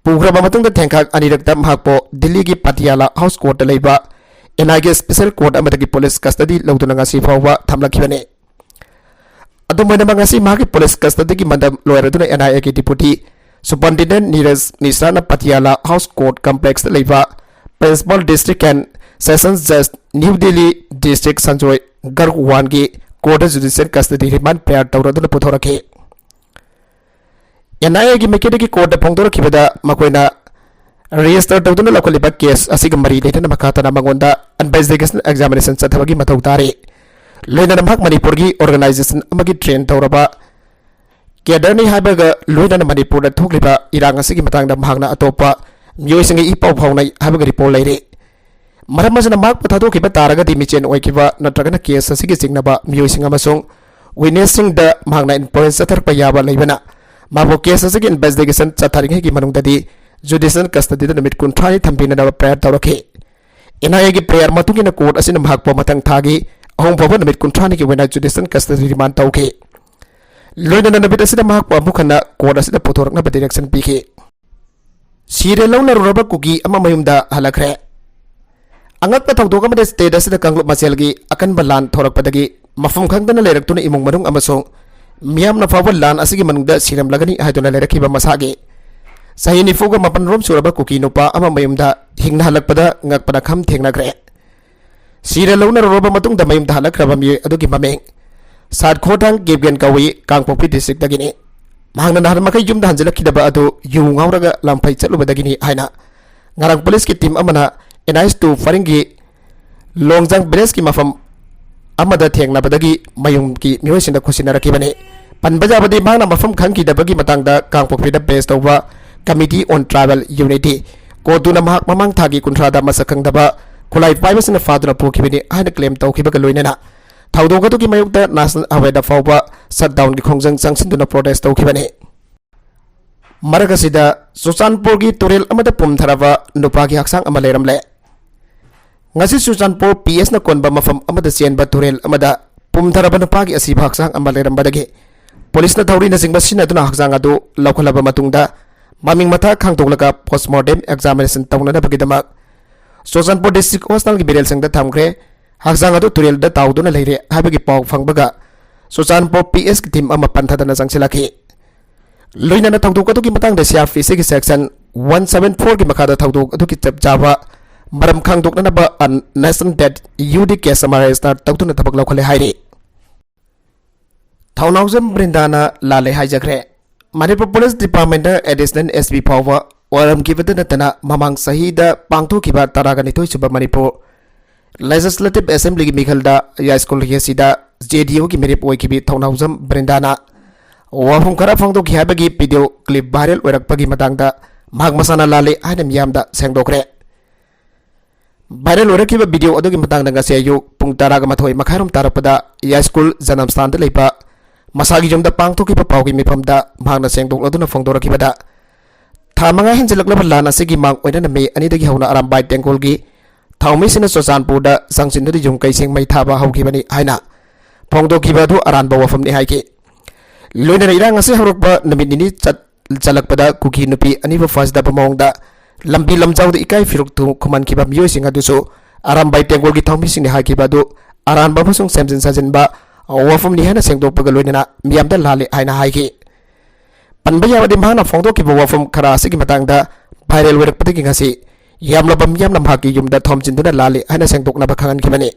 ꯄꯨꯈ꯭ꯔꯕ ꯃꯇꯨꯡꯗ ꯊꯦꯡꯈꯥꯛ ꯑꯅꯤꯔꯛꯇ ꯃꯍꯥꯛꯄꯨ ꯗꯤꯜꯂꯤꯒꯤ ꯄꯇꯤꯌꯥꯂꯥ ꯍꯥꯎꯁ ꯀꯣꯔꯠꯇ ꯂꯩꯕ ꯑꯦꯟ ꯑꯥꯏ ꯑꯦꯒꯤ ꯁ꯭ꯄꯦꯁꯦꯜ ꯀꯣꯔꯠ ꯑꯃꯗꯒꯤ ꯄꯨꯂꯤꯁ ꯀꯁꯇꯗꯤ ꯂꯧꯗꯨꯅ ꯉꯁꯤ ꯐꯥꯎꯕ ꯊꯝꯂꯛꯈꯤꯕꯅꯤ꯫ ꯑꯗꯨꯝ ꯑꯣꯏꯅꯃꯛ, ꯉꯁꯤ ꯃꯍꯥꯛꯀꯤ ꯄꯨꯂꯤꯁ ꯀꯁꯇꯗꯤꯒꯤ ꯃꯇꯝ ꯂꯣꯏꯔꯗꯨꯅ ꯑꯦꯟ ꯑꯥꯏ ꯑꯦꯒꯤ ꯗꯤꯄꯨꯇꯤ ꯁꯨꯄꯔꯤꯟꯇꯦꯟꯗꯦꯟꯠ ꯅꯤꯔꯖ ꯃꯤꯁ꯭ꯔꯥꯅ ꯄꯇꯤꯌꯥꯂꯥ ꯍꯥꯎꯁ ꯀꯣꯔꯠ ꯀꯝꯄ꯭ꯂꯦꯛꯁꯇ ꯂꯩꯕ Principal District and Sessions Judge, New Delhi District, ꯁꯟꯖꯣꯏ ꯒꯔꯒꯋꯥꯟꯒꯤ ꯀꯣꯔꯠꯇ ꯖꯨꯗꯤꯁꯤꯌꯦꯜ ꯀꯁꯇꯗꯤ ꯔꯤꯃꯥꯟ ꯄ꯭ꯔꯦꯌꯔ ꯇꯧꯔꯗꯨꯅ ꯄꯨꯊꯣꯔꯛꯈꯤ꯫ ꯑꯦꯟ ꯑꯥꯏ ꯑꯦꯒꯤ ꯃꯥꯏꯀꯩꯗꯒꯤ ꯀꯣꯔꯠꯇ ꯐꯣꯡꯗꯣꯔꯛꯈꯤꯕꯗ, ꯃꯈꯣꯏꯅ ꯔꯦꯖꯤꯁꯇꯔ ꯇꯧꯗꯨꯅ ꯂꯧꯈꯠꯂꯤꯕ ꯀꯦꯁ ꯑꯁꯤꯒ ꯃꯔꯤ ꯂꯩꯅꯅ ꯃꯈꯥ ꯇꯥꯅ ꯃꯉꯣꯟꯗ ꯏꯟꯚꯦꯁꯇꯤꯒꯦꯁꯟ ꯑꯦꯛꯖꯥꯃꯤꯅꯦꯁꯟ ꯆꯠꯊꯕꯒꯤ ꯃꯊꯧ ꯇꯥꯔꯤ꯫ ꯂꯣꯏꯅꯅ ꯃꯍꯥꯛ ꯃꯅꯤꯄꯨꯔꯒꯤ ꯑꯣꯔꯒꯅꯥꯏꯖꯦꯁꯟ ꯑꯃꯒꯤ ꯇ꯭ꯔꯦꯟ ꯇꯧꯔꯕ ꯀꯦꯗꯔꯅꯤ ꯍꯥꯏꯕꯒ ꯂꯣꯏꯅꯅ ꯃꯅꯤꯄꯨꯔꯗ ꯊꯣꯛꯂꯤꯕ ꯏꯔꯥꯡ ꯑꯁꯤꯒꯤ ꯃꯇꯥꯡꯗ ꯃꯍꯥꯛꯅ ꯑꯇꯣꯞꯄ ꯃꯤꯑꯣꯏꯁꯤꯡꯒ ꯏ ꯄꯥꯎ ꯐꯥꯎꯅꯩ ꯍꯥꯏꯕꯒꯤ ꯔꯤꯄꯣꯔꯠ ꯂꯩꯔꯤ꯫ ꯃꯔꯝ ꯑꯁꯤꯅ, ꯃꯍꯥꯛꯄꯨ ꯊꯥꯗꯣꯛꯈꯤꯕ ꯇꯥꯔꯒꯗꯤ, ꯃꯤꯆꯦꯟ ꯑꯣꯏꯈꯤꯕ ꯅꯠꯇ꯭ꯔꯒꯅ ꯀꯦꯁ ꯑꯁꯤꯒꯤ ꯆꯤꯡꯅꯕ ꯃꯤꯑꯣꯏꯁꯤꯡ ꯑꯃꯁꯨꯡ ꯋꯤꯠꯅꯦꯁꯁꯤꯡꯗ ꯃꯍꯥꯛꯅ ꯏꯟꯐ꯭ꯂꯨꯌꯦꯟꯁ ꯆꯠꯊꯔꯛꯄ ꯌꯥꯕ ꯂꯩꯕꯅ, ꯃꯍꯥꯛꯄꯨ ꯀꯦꯁ ꯑꯁꯤꯒꯤ ꯏꯟꯚꯦꯁꯇꯤꯒꯦꯁꯟ ꯆꯠꯊꯔꯤꯉꯩꯒꯤ ꯃꯅꯨꯡꯗꯗꯤ ꯖꯨꯗꯤꯁꯤꯌꯦꯜ ꯀꯁꯇꯗꯤꯗ ꯅꯨꯃꯤꯠ ꯀꯨꯟꯊ꯭ꯔꯥꯅꯤ ꯊꯝꯕꯤꯅꯅꯕ ꯄ꯭ꯔꯦꯌꯔ ꯇꯧꯔꯛꯈꯤ꯫ ꯑꯦꯟ ꯑꯥꯏ ꯑꯦꯒꯤ ꯄ꯭ꯔꯦꯌꯔ ꯃꯇꯨꯡ ꯏꯟꯅ, ꯀꯣꯔꯠ ꯑꯁꯤꯅ ꯃꯍꯥꯛꯄꯨ ꯃꯊꯪ ꯊꯥꯒꯤ ꯑꯍꯨꯝ ꯐꯥꯎꯕ ꯅꯨꯃꯤꯠ ꯀꯨꯟꯊ꯭ꯔꯥꯅꯤꯒꯤ ꯑꯣꯏꯅ ꯖꯨꯗꯤꯁꯤꯌꯦꯜ ꯀꯁꯇꯗꯤ ꯔꯤꯃꯥꯟ ꯇꯧꯈꯤ꯫ ꯂꯣꯏꯅꯅ ꯅꯨꯃꯤꯠ ꯑꯁꯤꯗ ꯃꯍꯥꯛꯄꯨ ꯑꯃꯨꯛ ꯍꯟꯅ ꯀꯣꯔꯠ ꯑꯁꯤꯗ ꯄꯨꯊꯣꯔꯛꯅꯕ ꯗꯤꯔꯦꯛꯁꯟ ꯄꯤꯈꯤ꯫ ꯁꯤꯔ ꯂꯧꯅꯔꯨꯔꯕ ꯀꯨꯀꯤ ꯑꯃ ꯃꯌꯨꯝꯗ ꯍꯜꯂꯛꯈ꯭ꯔꯦ꯫ ꯑꯉꯛꯄ ꯊꯧꯗꯣꯛ ꯑꯃꯗ, ꯁ꯭ꯇꯦꯠ ꯑꯁꯤꯗ ꯀꯥꯡꯂꯨꯞ ꯃꯁꯦꯜꯒꯤ ꯑꯀꯟꯕ ꯂꯥꯟ ꯊꯣꯔꯛꯄꯗꯒꯤ ꯃꯐꯝ ꯈꯪꯗꯅ ꯂꯩꯔꯛꯇꯨꯅ ꯏꯃꯨꯡ ꯃꯅꯨꯡ ꯑꯃꯁꯨꯡ ꯃꯤꯌꯥꯝꯅ ꯐꯥꯎꯕ ꯂꯥꯟ ꯑꯁꯤꯒꯤ ꯃꯅꯨꯡꯗ ꯁꯤꯔꯝꯂꯒꯅꯤ ꯍꯥꯏꯗꯨꯅ ꯂꯩꯔꯛꯈꯤꯕ ꯃꯁꯥꯒꯤ ꯆꯍꯤ ꯅꯤꯐꯨꯒ ꯃꯥꯄꯟ ꯔꯣꯝ ꯁꯨꯔꯕ ꯀꯨꯀꯤ ꯅꯨꯄꯥ ꯑꯃ ꯃꯌꯨꯝꯗ ꯍꯤꯡꯅ ꯍꯜꯂꯛꯄꯗ ꯉꯛꯄꯅ ꯈꯝ ꯊꯦꯡꯅꯈ꯭ꯔꯦ꯫ ꯁꯤꯔ ꯂꯧꯅꯔꯨꯔꯕ ꯃꯇꯨꯡꯗ ꯃꯌꯨꯝꯗ ꯍꯜꯂꯛꯈ꯭ꯔꯕ ꯃꯤꯑꯣꯏ ꯑꯗꯨꯒꯤ ꯃꯃꯤꯡ ꯁꯥꯠꯈꯣꯊꯥꯡ ꯀꯦꯞꯒꯦꯟ ꯀꯧꯏ, ꯀꯥꯡꯄꯣꯛꯄꯤ ꯗꯤꯁꯇ꯭ꯔꯤꯛꯇꯒꯤꯅꯤ꯫ ꯃꯍꯥꯛꯅ ꯅꯍꯥꯟ ꯃꯈꯩ ꯌꯨꯝꯗ ꯍꯟꯖꯤꯜꯂꯛꯈꯤꯗꯕ ꯑꯗꯨ ꯌꯨ ꯉꯥꯎꯔꯒ ꯂꯝꯐꯩ ꯆꯠꯂꯨꯕꯗꯒꯤꯅꯤ ꯍꯥꯏꯅ ꯉꯔꯥꯡ ꯄꯨꯂꯤꯁꯀꯤ ꯇꯤꯝ ꯑꯃꯅ ꯑꯦꯟ ꯑꯥꯏꯁ ꯇꯨ ꯄꯔꯤꯡꯒꯤ ꯂꯣꯡꯖꯥꯡ ꯚꯤꯂꯦꯖꯀꯤ ꯃꯐꯝ ꯑꯃꯗ ꯊꯦꯡꯅꯕꯗꯒꯤ ꯃꯌꯨꯝꯒꯤ ꯃꯤꯑꯣꯏꯁꯤꯡꯗ ꯈꯨꯠꯁꯤꯟꯅꯔꯛꯈꯤꯕꯅꯤ꯫ ꯄꯟꯕ ꯌꯥꯕꯗꯤ, ꯃꯍꯥꯛꯅ ꯃꯐꯝ ꯈꯪꯈꯤꯗꯕꯒꯤ ꯃꯇꯥꯡꯗ ꯀꯥꯡꯄꯣꯛꯄꯤꯗ ꯕꯦꯁ ꯇꯧꯕ Committee on Tribal Unity, ꯀꯣꯇꯨꯅ ꯃꯍꯥꯛ ꯃꯃꯥꯡ ꯊꯥꯒꯤ ꯀꯨꯟꯊ꯭ꯔꯥꯗ ꯃꯁꯛ ꯈꯪꯗꯕ ꯈꯨꯠꯂꯥꯏ ꯄꯥꯏꯕꯁꯤꯡꯅ ꯐꯥꯗꯨꯅ ꯄꯨꯈꯤꯕꯅꯤ ꯍꯥꯏꯅ ꯀ꯭ꯂꯦꯝ ꯇꯧꯈꯤꯕꯒ ꯂꯣꯏꯅꯅ ꯊꯧꯗꯣꯛ ꯑꯗꯨꯒꯤ ꯃꯥꯌꯣꯛꯇ ꯅꯦꯁꯅꯦꯜ ꯍꯥꯏꯋꯦꯗ ꯐꯥꯎꯕ ꯁꯠꯗꯥꯎꯟꯒꯤ ꯈꯣꯡꯖꯪ ꯆꯪꯁꯤꯟꯗꯨꯅ ꯄ꯭ꯔꯣꯇꯦꯁ ꯇꯧꯈꯤꯕꯅꯤ꯫ ꯃꯔꯛ ꯑꯁꯤꯗ, ꯆꯨꯔꯆꯥꯟꯄꯨꯔꯒꯤ ꯇꯨꯔꯦꯜ ꯑꯃꯗ ꯄꯨꯝꯊꯔꯕ ꯅꯨꯄꯥꯒꯤ ꯍꯛꯆꯥꯡ ꯑꯃ ꯂꯩꯔꯝꯂꯦ꯫ ꯉꯁꯤ ꯆꯨꯔꯆꯥꯟꯄꯨꯔ ꯄꯤ ꯑꯦꯁꯅ ꯀꯣꯟꯕ ꯃꯐꯝ ꯑꯃꯗ ꯆꯦꯟꯕ ꯇꯨꯔꯦꯜ ꯑꯃꯗ ꯄꯨꯝꯊꯔꯕ ꯅꯨꯄꯥꯒꯤ ꯑꯁꯤꯕ ꯍꯛꯆꯥꯡ ꯑꯃ ꯂꯩꯔꯝꯕꯗꯒꯤ ꯄꯨꯂꯤꯁꯅ ꯊꯧꯔꯤꯅꯁꯤꯡꯕ ꯁꯤꯖꯤꯟꯅꯗꯨꯅ ꯍꯛꯆꯥꯡ ꯑꯗꯨ ꯂꯧꯈꯠꯂꯕ ꯃꯇꯨꯡꯗ ꯃꯃꯤꯡ ꯃꯊꯥ ꯈꯪꯗꯣꯛꯂꯒ ꯄꯣꯁꯃꯣꯔꯇꯦꯝ ꯑꯦꯛꯖꯥꯃꯤꯅꯦꯁꯟ ꯇꯧꯅꯅꯕꯒꯤꯗꯃꯛ ꯆꯨꯔꯆꯥꯟꯄꯨꯔ ꯗꯤꯁꯇ꯭ꯔꯤꯛ ꯍꯣꯁꯄꯤꯇꯥꯜꯒꯤ ꯃꯤꯔꯦꯜꯁꯪꯗ ꯊꯝꯈ꯭ꯔꯦ꯫ ꯍꯛꯆꯥꯡ ꯑꯗꯨ ꯇꯨꯔꯦꯜꯗ ꯇꯥꯎꯗꯨꯅ ꯂꯩꯔꯦ ꯍꯥꯏꯕꯒꯤ ꯄꯥꯎ ꯐꯪꯕꯒ ꯆꯨꯔꯆꯥꯟꯄꯨꯔ ꯄꯤ ꯑꯦꯁꯀꯤ ꯇꯤꯝ ꯑꯃ ꯄꯟꯊꯗꯅ ꯆꯪꯁꯤꯜꯂꯛꯈꯤ꯫ ꯂꯣꯏꯅꯅ ꯊꯧꯗꯣꯛ ꯑꯗꯨꯒꯤ ꯃꯇꯥꯡꯗ ꯁꯤ ꯑꯥꯔ ꯄꯤ ꯁꯤꯒꯤ ꯁꯦꯛꯁꯟ ꯋꯥꯟ ꯁꯚꯦꯟ ꯐꯣꯔꯒꯤ ꯃꯈꯥꯗ ꯊꯧꯗꯣꯛ ꯑꯗꯨꯒꯤ ꯆꯞ ꯆꯥꯕ ꯃꯔꯝ ꯈꯪꯗꯣꯛꯅꯅꯕ national death U D case ꯑꯃ ꯔꯦꯖꯤꯁꯇꯔ ꯇꯧꯗꯨꯅ ꯊꯕꯛ ꯂꯧꯈꯠꯂꯦ ꯍꯥꯏꯔꯤ꯫ ꯊꯧꯅꯥꯎꯖꯝ ꯕ꯭ꯔꯤꯟꯗꯥꯅ ꯂꯥꯜꯂꯦ ꯍꯥꯏꯖꯈ꯭ꯔꯦ꯫ Manipur police department additional S P ꯐꯥꯎꯕ ꯑꯣꯏꯔꯝꯈꯤꯕꯇ ꯅꯠꯇꯅ ꯃꯃꯥꯡ ꯆꯍꯤꯗ ꯄꯥꯡꯊꯣꯛꯈꯤꯕ ꯇꯔꯥꯒ ꯅꯤꯊꯣꯏ ꯁꯨꯕ ꯃꯅꯤꯄꯨꯔ ꯂꯦꯖꯤꯁꯂꯦꯇꯤꯚ ꯑꯦꯁꯦꯝꯕ꯭ꯂꯤꯒꯤ ꯃꯤꯈꯜꯗ ꯌꯥꯏꯁ꯭ꯀꯨꯜ ꯑꯁꯤꯗ ꯖꯦ ꯗꯤ ꯌꯨꯒꯤ ꯃꯤꯔꯦꯞ ꯑꯣꯏꯈꯤꯕꯤ ꯊꯧꯅꯥꯎꯖꯝ ꯕ꯭ꯔꯤꯟꯗꯥꯅ ꯋꯥꯐꯝ ꯈꯔ ꯐꯣꯡꯗꯣꯛꯈꯤ ꯍꯥꯏꯕꯒꯤ ꯚꯤꯗꯤꯑꯣ ꯀ꯭ꯂꯤꯞ ꯚꯥꯏꯔꯦꯜ ꯑꯣꯏꯔꯛꯄꯒꯤ ꯃꯇꯥꯡꯗ ꯃꯍꯥꯛ ꯃꯁꯥꯅ ꯂꯥꯜꯂꯤ ꯍꯥꯏꯅ ꯃꯤꯌꯥꯝꯗ ꯁꯦꯡꯗꯣꯛꯈ꯭ꯔꯦ꯫ ꯚꯥꯏꯔꯦꯜ ꯑꯣꯏꯔꯛꯈꯤꯕ ꯚꯤꯗꯤꯑꯣ ꯑꯗꯨꯒꯤ ꯃꯇꯥꯡꯗ ꯉꯁꯤ ꯑꯌꯨꯛ ꯄꯨꯡ ꯇꯔꯥꯒ ꯃꯥꯊꯣꯏ ꯃꯈꯥꯏꯔꯣꯝ ꯇꯥꯔꯛꯄꯗ ꯌꯥꯏꯁ꯭ꯀꯨꯜ ꯖꯅꯝꯁꯊꯥꯟꯗ ꯂꯩꯕ ꯃꯁꯥꯒꯤ ꯌꯨꯝꯗ ꯄꯥꯡꯊꯣꯛꯈꯤꯕ ꯄꯥꯎꯒꯤ ꯃꯤꯐꯝꯗ ꯃꯍꯥꯛꯅ ꯁꯦꯡꯗꯣꯛꯂꯗꯨꯅ ꯐꯣꯡꯗꯣꯔꯛꯈꯤꯕꯗ, ꯊꯥ ꯃꯉꯥ ꯍꯦꯟꯖꯜꯂꯛꯂꯕ ꯂꯥꯟ ꯑꯁꯤꯒꯤ ꯃꯥꯡ ꯑꯣꯏꯅꯅ ꯃꯦ ꯑꯅꯤꯗꯒꯤ ꯍꯧꯅ ꯑꯔꯥꯝꯕꯥꯏ ꯇꯦꯡꯒꯣꯜꯒꯤ ꯊꯥꯎꯃꯤꯁꯤꯡꯅ ꯆꯨꯔꯆꯥꯟꯄꯨꯔꯗ ꯆꯪꯁꯤꯟꯗꯨꯅ ꯌꯨꯝ ꯀꯩꯁꯤꯡ ꯃꯩ ꯊꯥꯕ ꯍꯧꯈꯤꯕꯅꯤ ꯍꯥꯏꯅ ꯐꯣꯡꯗꯣꯛꯈꯤꯕ ꯑꯗꯨ ꯑꯔꯥꯟꯕ ꯋꯥꯐꯝꯅꯤ ꯍꯥꯏꯈꯤ꯫ ꯂꯣꯏꯅꯅ ꯏꯔꯥꯡ ꯑꯁꯤ ꯍꯧꯔꯛꯄ ꯅꯨꯃꯤꯠ ꯅꯤꯅꯤ ꯆꯠ-, ꯆꯠꯂꯛꯄꯗ ꯀꯨꯀꯤ ꯅꯨꯄꯤ ꯑꯅꯤꯕꯨ ꯐꯥꯖꯗꯕ ꯃꯑꯣꯡꯗ ꯂꯝꯕꯤ ꯂꯝꯖꯥꯎꯗ ꯏꯀꯥꯏ ꯐꯤꯔꯨꯛ ꯊꯨ-, ꯈꯨꯝꯍꯟꯈꯤꯕ ꯃꯤꯑꯣꯏꯁꯤꯡ ꯑꯗꯨꯁꯨ ꯑꯔꯥꯝꯕꯥꯏ ꯇꯦꯡꯒꯣꯜꯒꯤ ꯊꯧꯃꯤꯁꯤꯡꯅꯤ ꯍꯥꯏꯈꯤꯕ ꯑꯗꯨ ꯑꯔꯥꯟꯕ ꯑꯃꯁꯨꯡ ꯁꯦꯝꯖꯤꯟ ꯁꯥꯖꯤꯟꯕ ꯋꯥꯐꯝꯅꯤ ꯍꯥꯏꯅ ꯁꯦꯡꯗꯣꯛꯄꯒ ꯂꯣꯏꯅꯅ ꯃꯤꯌꯥꯝꯗ ꯂꯥꯜꯂꯤ ꯍꯥꯏꯅ ꯍꯥꯏꯈꯤ꯫ ꯄꯟꯕ ꯌꯥꯕꯗꯤ, ꯃꯍꯥꯛꯅ ꯐꯣꯡꯗꯣꯛꯈꯤꯕ ꯋꯥꯐꯝ ꯈꯔ ꯑꯁꯤꯒꯤ ꯃꯇꯥꯡꯗ ꯚꯥꯏꯔꯦꯜ ꯑꯣꯏꯔꯛꯄꯗꯒꯤ ꯉꯁꯤ ꯌꯥꯝꯂꯕ ꯃꯤꯌꯥꯝꯅ ꯃꯍꯥꯛꯀꯤ ꯌꯨꯝꯗ ꯊꯣꯝꯖꯤꯟꯗꯨꯅ ꯂꯥꯜꯂꯤ ꯍꯥꯏꯅ ꯁꯦꯡꯗꯣꯛꯅꯕ ꯈꯪꯍꯟꯈꯤꯕꯅꯤ꯫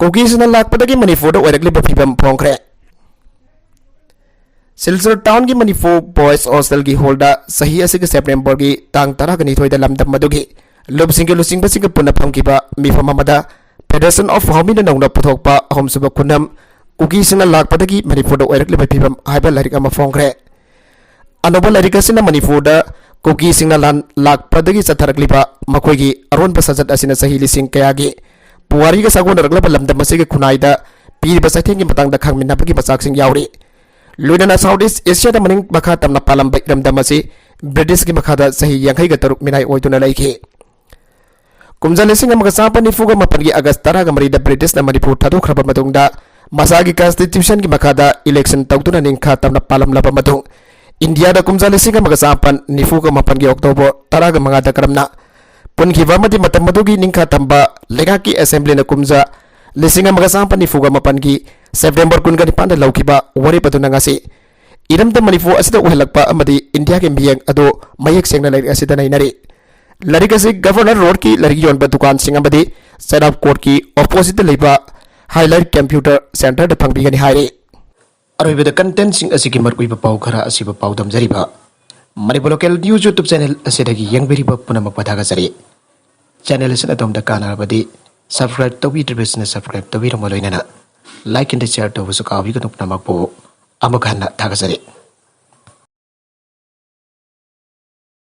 ꯀꯨꯀꯤꯁꯤꯡꯅ ꯂꯥꯛꯄꯗꯒꯤ ꯃꯅꯤꯄꯨꯔꯗ ꯑꯣꯏꯔꯛꯂꯤꯕ ꯐꯤꯕꯝ ꯐꯣꯡꯈ꯭ꯔꯦ꯫ ꯁꯤꯜꯆꯔ ꯇꯥꯎꯟꯒꯤ ꯃꯅꯤꯄꯨꯔ ꯕꯣꯏꯁ ꯍꯣꯁꯇꯦꯜꯒꯤ ꯍꯣꯜꯗ ꯆꯍꯤ ꯑꯁꯤꯒꯤ ꯁꯦꯞꯇꯦꯝꯕꯔꯒꯤ ꯇꯥꯡ ꯇꯔꯥꯒ ꯅꯤꯊꯣꯏꯗ ꯂꯝꯗꯝ ꯑꯗꯨꯒꯤ ꯂꯨꯞꯁꯤꯡꯒꯤ ꯂꯨꯆꯤꯡꯕꯁꯤꯡꯒ ꯄꯨꯟꯅ ꯐꯝꯈꯤꯕ ꯃꯤꯐꯝ ꯑꯃꯗ ꯐꯦꯗꯔꯦꯁꯟ ꯑꯣꯐ ꯍꯥꯎꯃꯤꯅ ꯅꯧꯅ ꯄꯨꯊꯣꯛꯄ ꯑꯍꯨꯝꯁꯨꯕ ꯈꯨꯟꯅꯝ ꯀꯨꯀꯤꯁꯤꯡꯅ ꯂꯥꯛꯄꯗꯒꯤ ꯃꯅꯤꯄꯨꯔꯗ ꯑꯣꯏꯔꯛꯂꯤꯕ ꯐꯤꯕꯝ ꯍꯥꯏꯕ ꯂꯥꯏꯔꯤꯛ ꯑꯃ ꯐꯣꯡꯈ꯭ꯔꯦ꯫ ꯑꯅꯧꯕ ꯂꯥꯏꯔꯤꯛ ꯑꯁꯤꯅ ꯃꯅꯤꯄꯨꯔꯗ ꯀꯨꯀꯤꯁꯤꯡꯅ ꯂꯥꯟ-, ꯂꯥꯛꯄꯗꯒꯤ ꯆꯠꯊꯔꯛꯂꯤꯕ ꯃꯈꯣꯏꯒꯤ ꯑꯔꯣꯟꯕ ꯁꯥꯖꯠ ꯑꯁꯤꯅ ꯆꯍꯤ ꯂꯤꯁꯤꯡ ꯀꯌꯥꯒꯤ ꯄꯨꯋꯥꯔꯤꯒ ꯁꯥꯒꯣꯟꯅꯔꯛꯂꯕ ꯂꯝꯗꯝ ꯑꯁꯤꯒꯤ ꯈꯨꯟꯅꯥꯏꯗ ꯄꯤꯔꯤꯕ ꯆꯩꯊꯦꯡꯒꯤ ꯃꯇꯥꯡꯗ ꯈꯪꯃꯤꯟꯅꯕꯒꯤ ꯃꯆꯥꯛꯁꯤꯡ ꯌꯥꯎꯔꯤ꯫ ꯂꯣꯏꯅꯅ South East Asiaꯗ ꯃꯅꯤꯡ ꯃꯈꯥ ꯇꯝꯅ ꯄꯥꯜꯂꯝꯕ ꯏꯔꯝꯗꯝ ꯑꯁꯤ Britishꯀꯤ ꯃꯈꯥꯗ ꯆꯍꯤ ꯌꯥꯡꯈꯩꯒ ꯇꯔꯨꯛ ꯃꯤꯅꯥꯏ ꯑꯣꯏꯗꯨꯅ ꯂꯩꯈꯤ꯫ ꯀꯨꯝꯖꯥ ꯂꯤꯁꯤꯡ ꯑꯃꯒ ꯆꯥꯃꯥꯄꯟ ꯅꯤꯐꯨꯒ ꯃꯥꯄꯟꯒꯤ August ꯇꯔꯥꯒ ꯃꯔꯤꯗ Britishꯅ ꯃꯅꯤꯄꯨꯔ ꯊꯥꯗꯣꯛꯈ꯭ꯔꯕ ꯃꯇꯨꯡꯗ ꯃꯁꯥꯒꯤ constitutionꯒꯤ ꯃꯈꯥꯗ election ꯇꯧꯗꯨꯅ ꯅꯤꯡꯈꯥ ꯇꯝꯅ ꯄꯥꯜꯂꯝꯂꯕ ꯃꯇꯨꯡ, ꯏꯟꯗꯤꯌꯥꯗ ꯀꯨꯝꯖꯥ ꯂꯤꯁꯤꯡ ꯑꯃꯒ ꯆꯥꯃꯥꯄꯟ ꯅꯤꯐꯨꯒ ꯃꯥꯄꯟꯒꯤ October ꯇꯔꯥꯒ ꯃꯉꯥꯗ ꯀꯔꯝꯅ ꯄꯨꯟꯈꯤꯕ ꯑꯃꯗꯤ ꯃꯇꯝ ꯑꯗꯨꯒꯤ ꯅꯤꯡꯈꯥ ꯇꯝꯕ ꯂꯩꯉꯥꯛꯀꯤ Assemblyꯅ ꯀꯨꯝꯖꯥ ꯂꯤꯁꯤꯡ ꯑꯃꯒ ꯆꯥꯃꯥꯄꯟ ꯅꯤꯐꯨꯒ ꯃꯥꯄꯟꯒꯤ September ꯀꯨꯟꯒ ꯅꯤꯄꯥꯟꯗ ꯂꯧꯈꯤꯕ ꯋꯥꯔꯦꯞ ꯑꯗꯨꯅ ꯉꯁꯤ ꯏꯔꯝꯗꯝ ꯃꯅꯤꯄꯨꯔ ꯑꯁꯤꯗ ꯑꯣꯏꯍꯜꯂꯛꯄ ꯑꯃꯗꯤ ꯏꯟꯗꯤꯌꯥꯒꯤ ꯃꯤꯠꯌꯦꯡ ꯑꯗꯨ ꯃꯌꯦꯛ ꯁꯦꯡꯅ ꯂꯥꯏꯔꯤꯛ ꯑꯁꯤꯗ ꯅꯩꯅꯔꯤ꯫ ꯂꯥꯏꯔꯤꯛ ꯑꯁꯤ Governor Roadꯀꯤ ꯂꯥꯏꯔꯤꯛ ꯌꯣꯟꯕ ꯗꯨꯀꯥꯟꯁꯤꯡ ꯑꯃꯗꯤ Cherab Courtꯀꯤ oppositeꯇ ꯂꯩꯕ Highlight Computer Centreꯗ ꯐꯪꯕꯤꯒꯅꯤ ꯍꯥꯏꯔꯤ꯫ ꯑꯔꯣꯏꯕꯗ contentꯁꯤꯡ ꯑꯁꯤꯒꯤ ꯃꯔꯨꯑꯣꯏꯕ ꯄꯥꯎ ꯈꯔ ꯑꯁꯤꯕꯨ ꯄꯥꯎꯗꯝꯖꯔꯤꯕ Manipur Local News YouTube channel ꯑꯁꯤꯗꯒꯤ ꯌꯦꯡꯕꯤꯔꯤꯕ ꯄꯨꯝꯅꯃꯛꯄꯨ ꯊꯥꯒꯠꯆꯔꯤ꯫ Channel ꯑꯁꯤꯅ ꯑꯗꯣꯝꯗ ꯀꯥꯟꯅꯔꯕꯗꯤ subscribe ꯇꯧꯕꯤꯗ꯭ꯔꯤꯕꯁꯤꯡꯅ subscribe ꯇꯧꯕꯤꯔꯝꯕ ꯂꯣꯏꯅꯅ like and share ꯇꯧꯕꯁꯨ ꯀꯥꯎꯕꯤꯒꯅꯨ꯫ ꯄꯨꯝꯅꯃꯛꯄꯨ ꯑꯃꯨꯛ ꯍꯟꯅ ꯊꯥꯒꯠꯆꯔꯤ꯫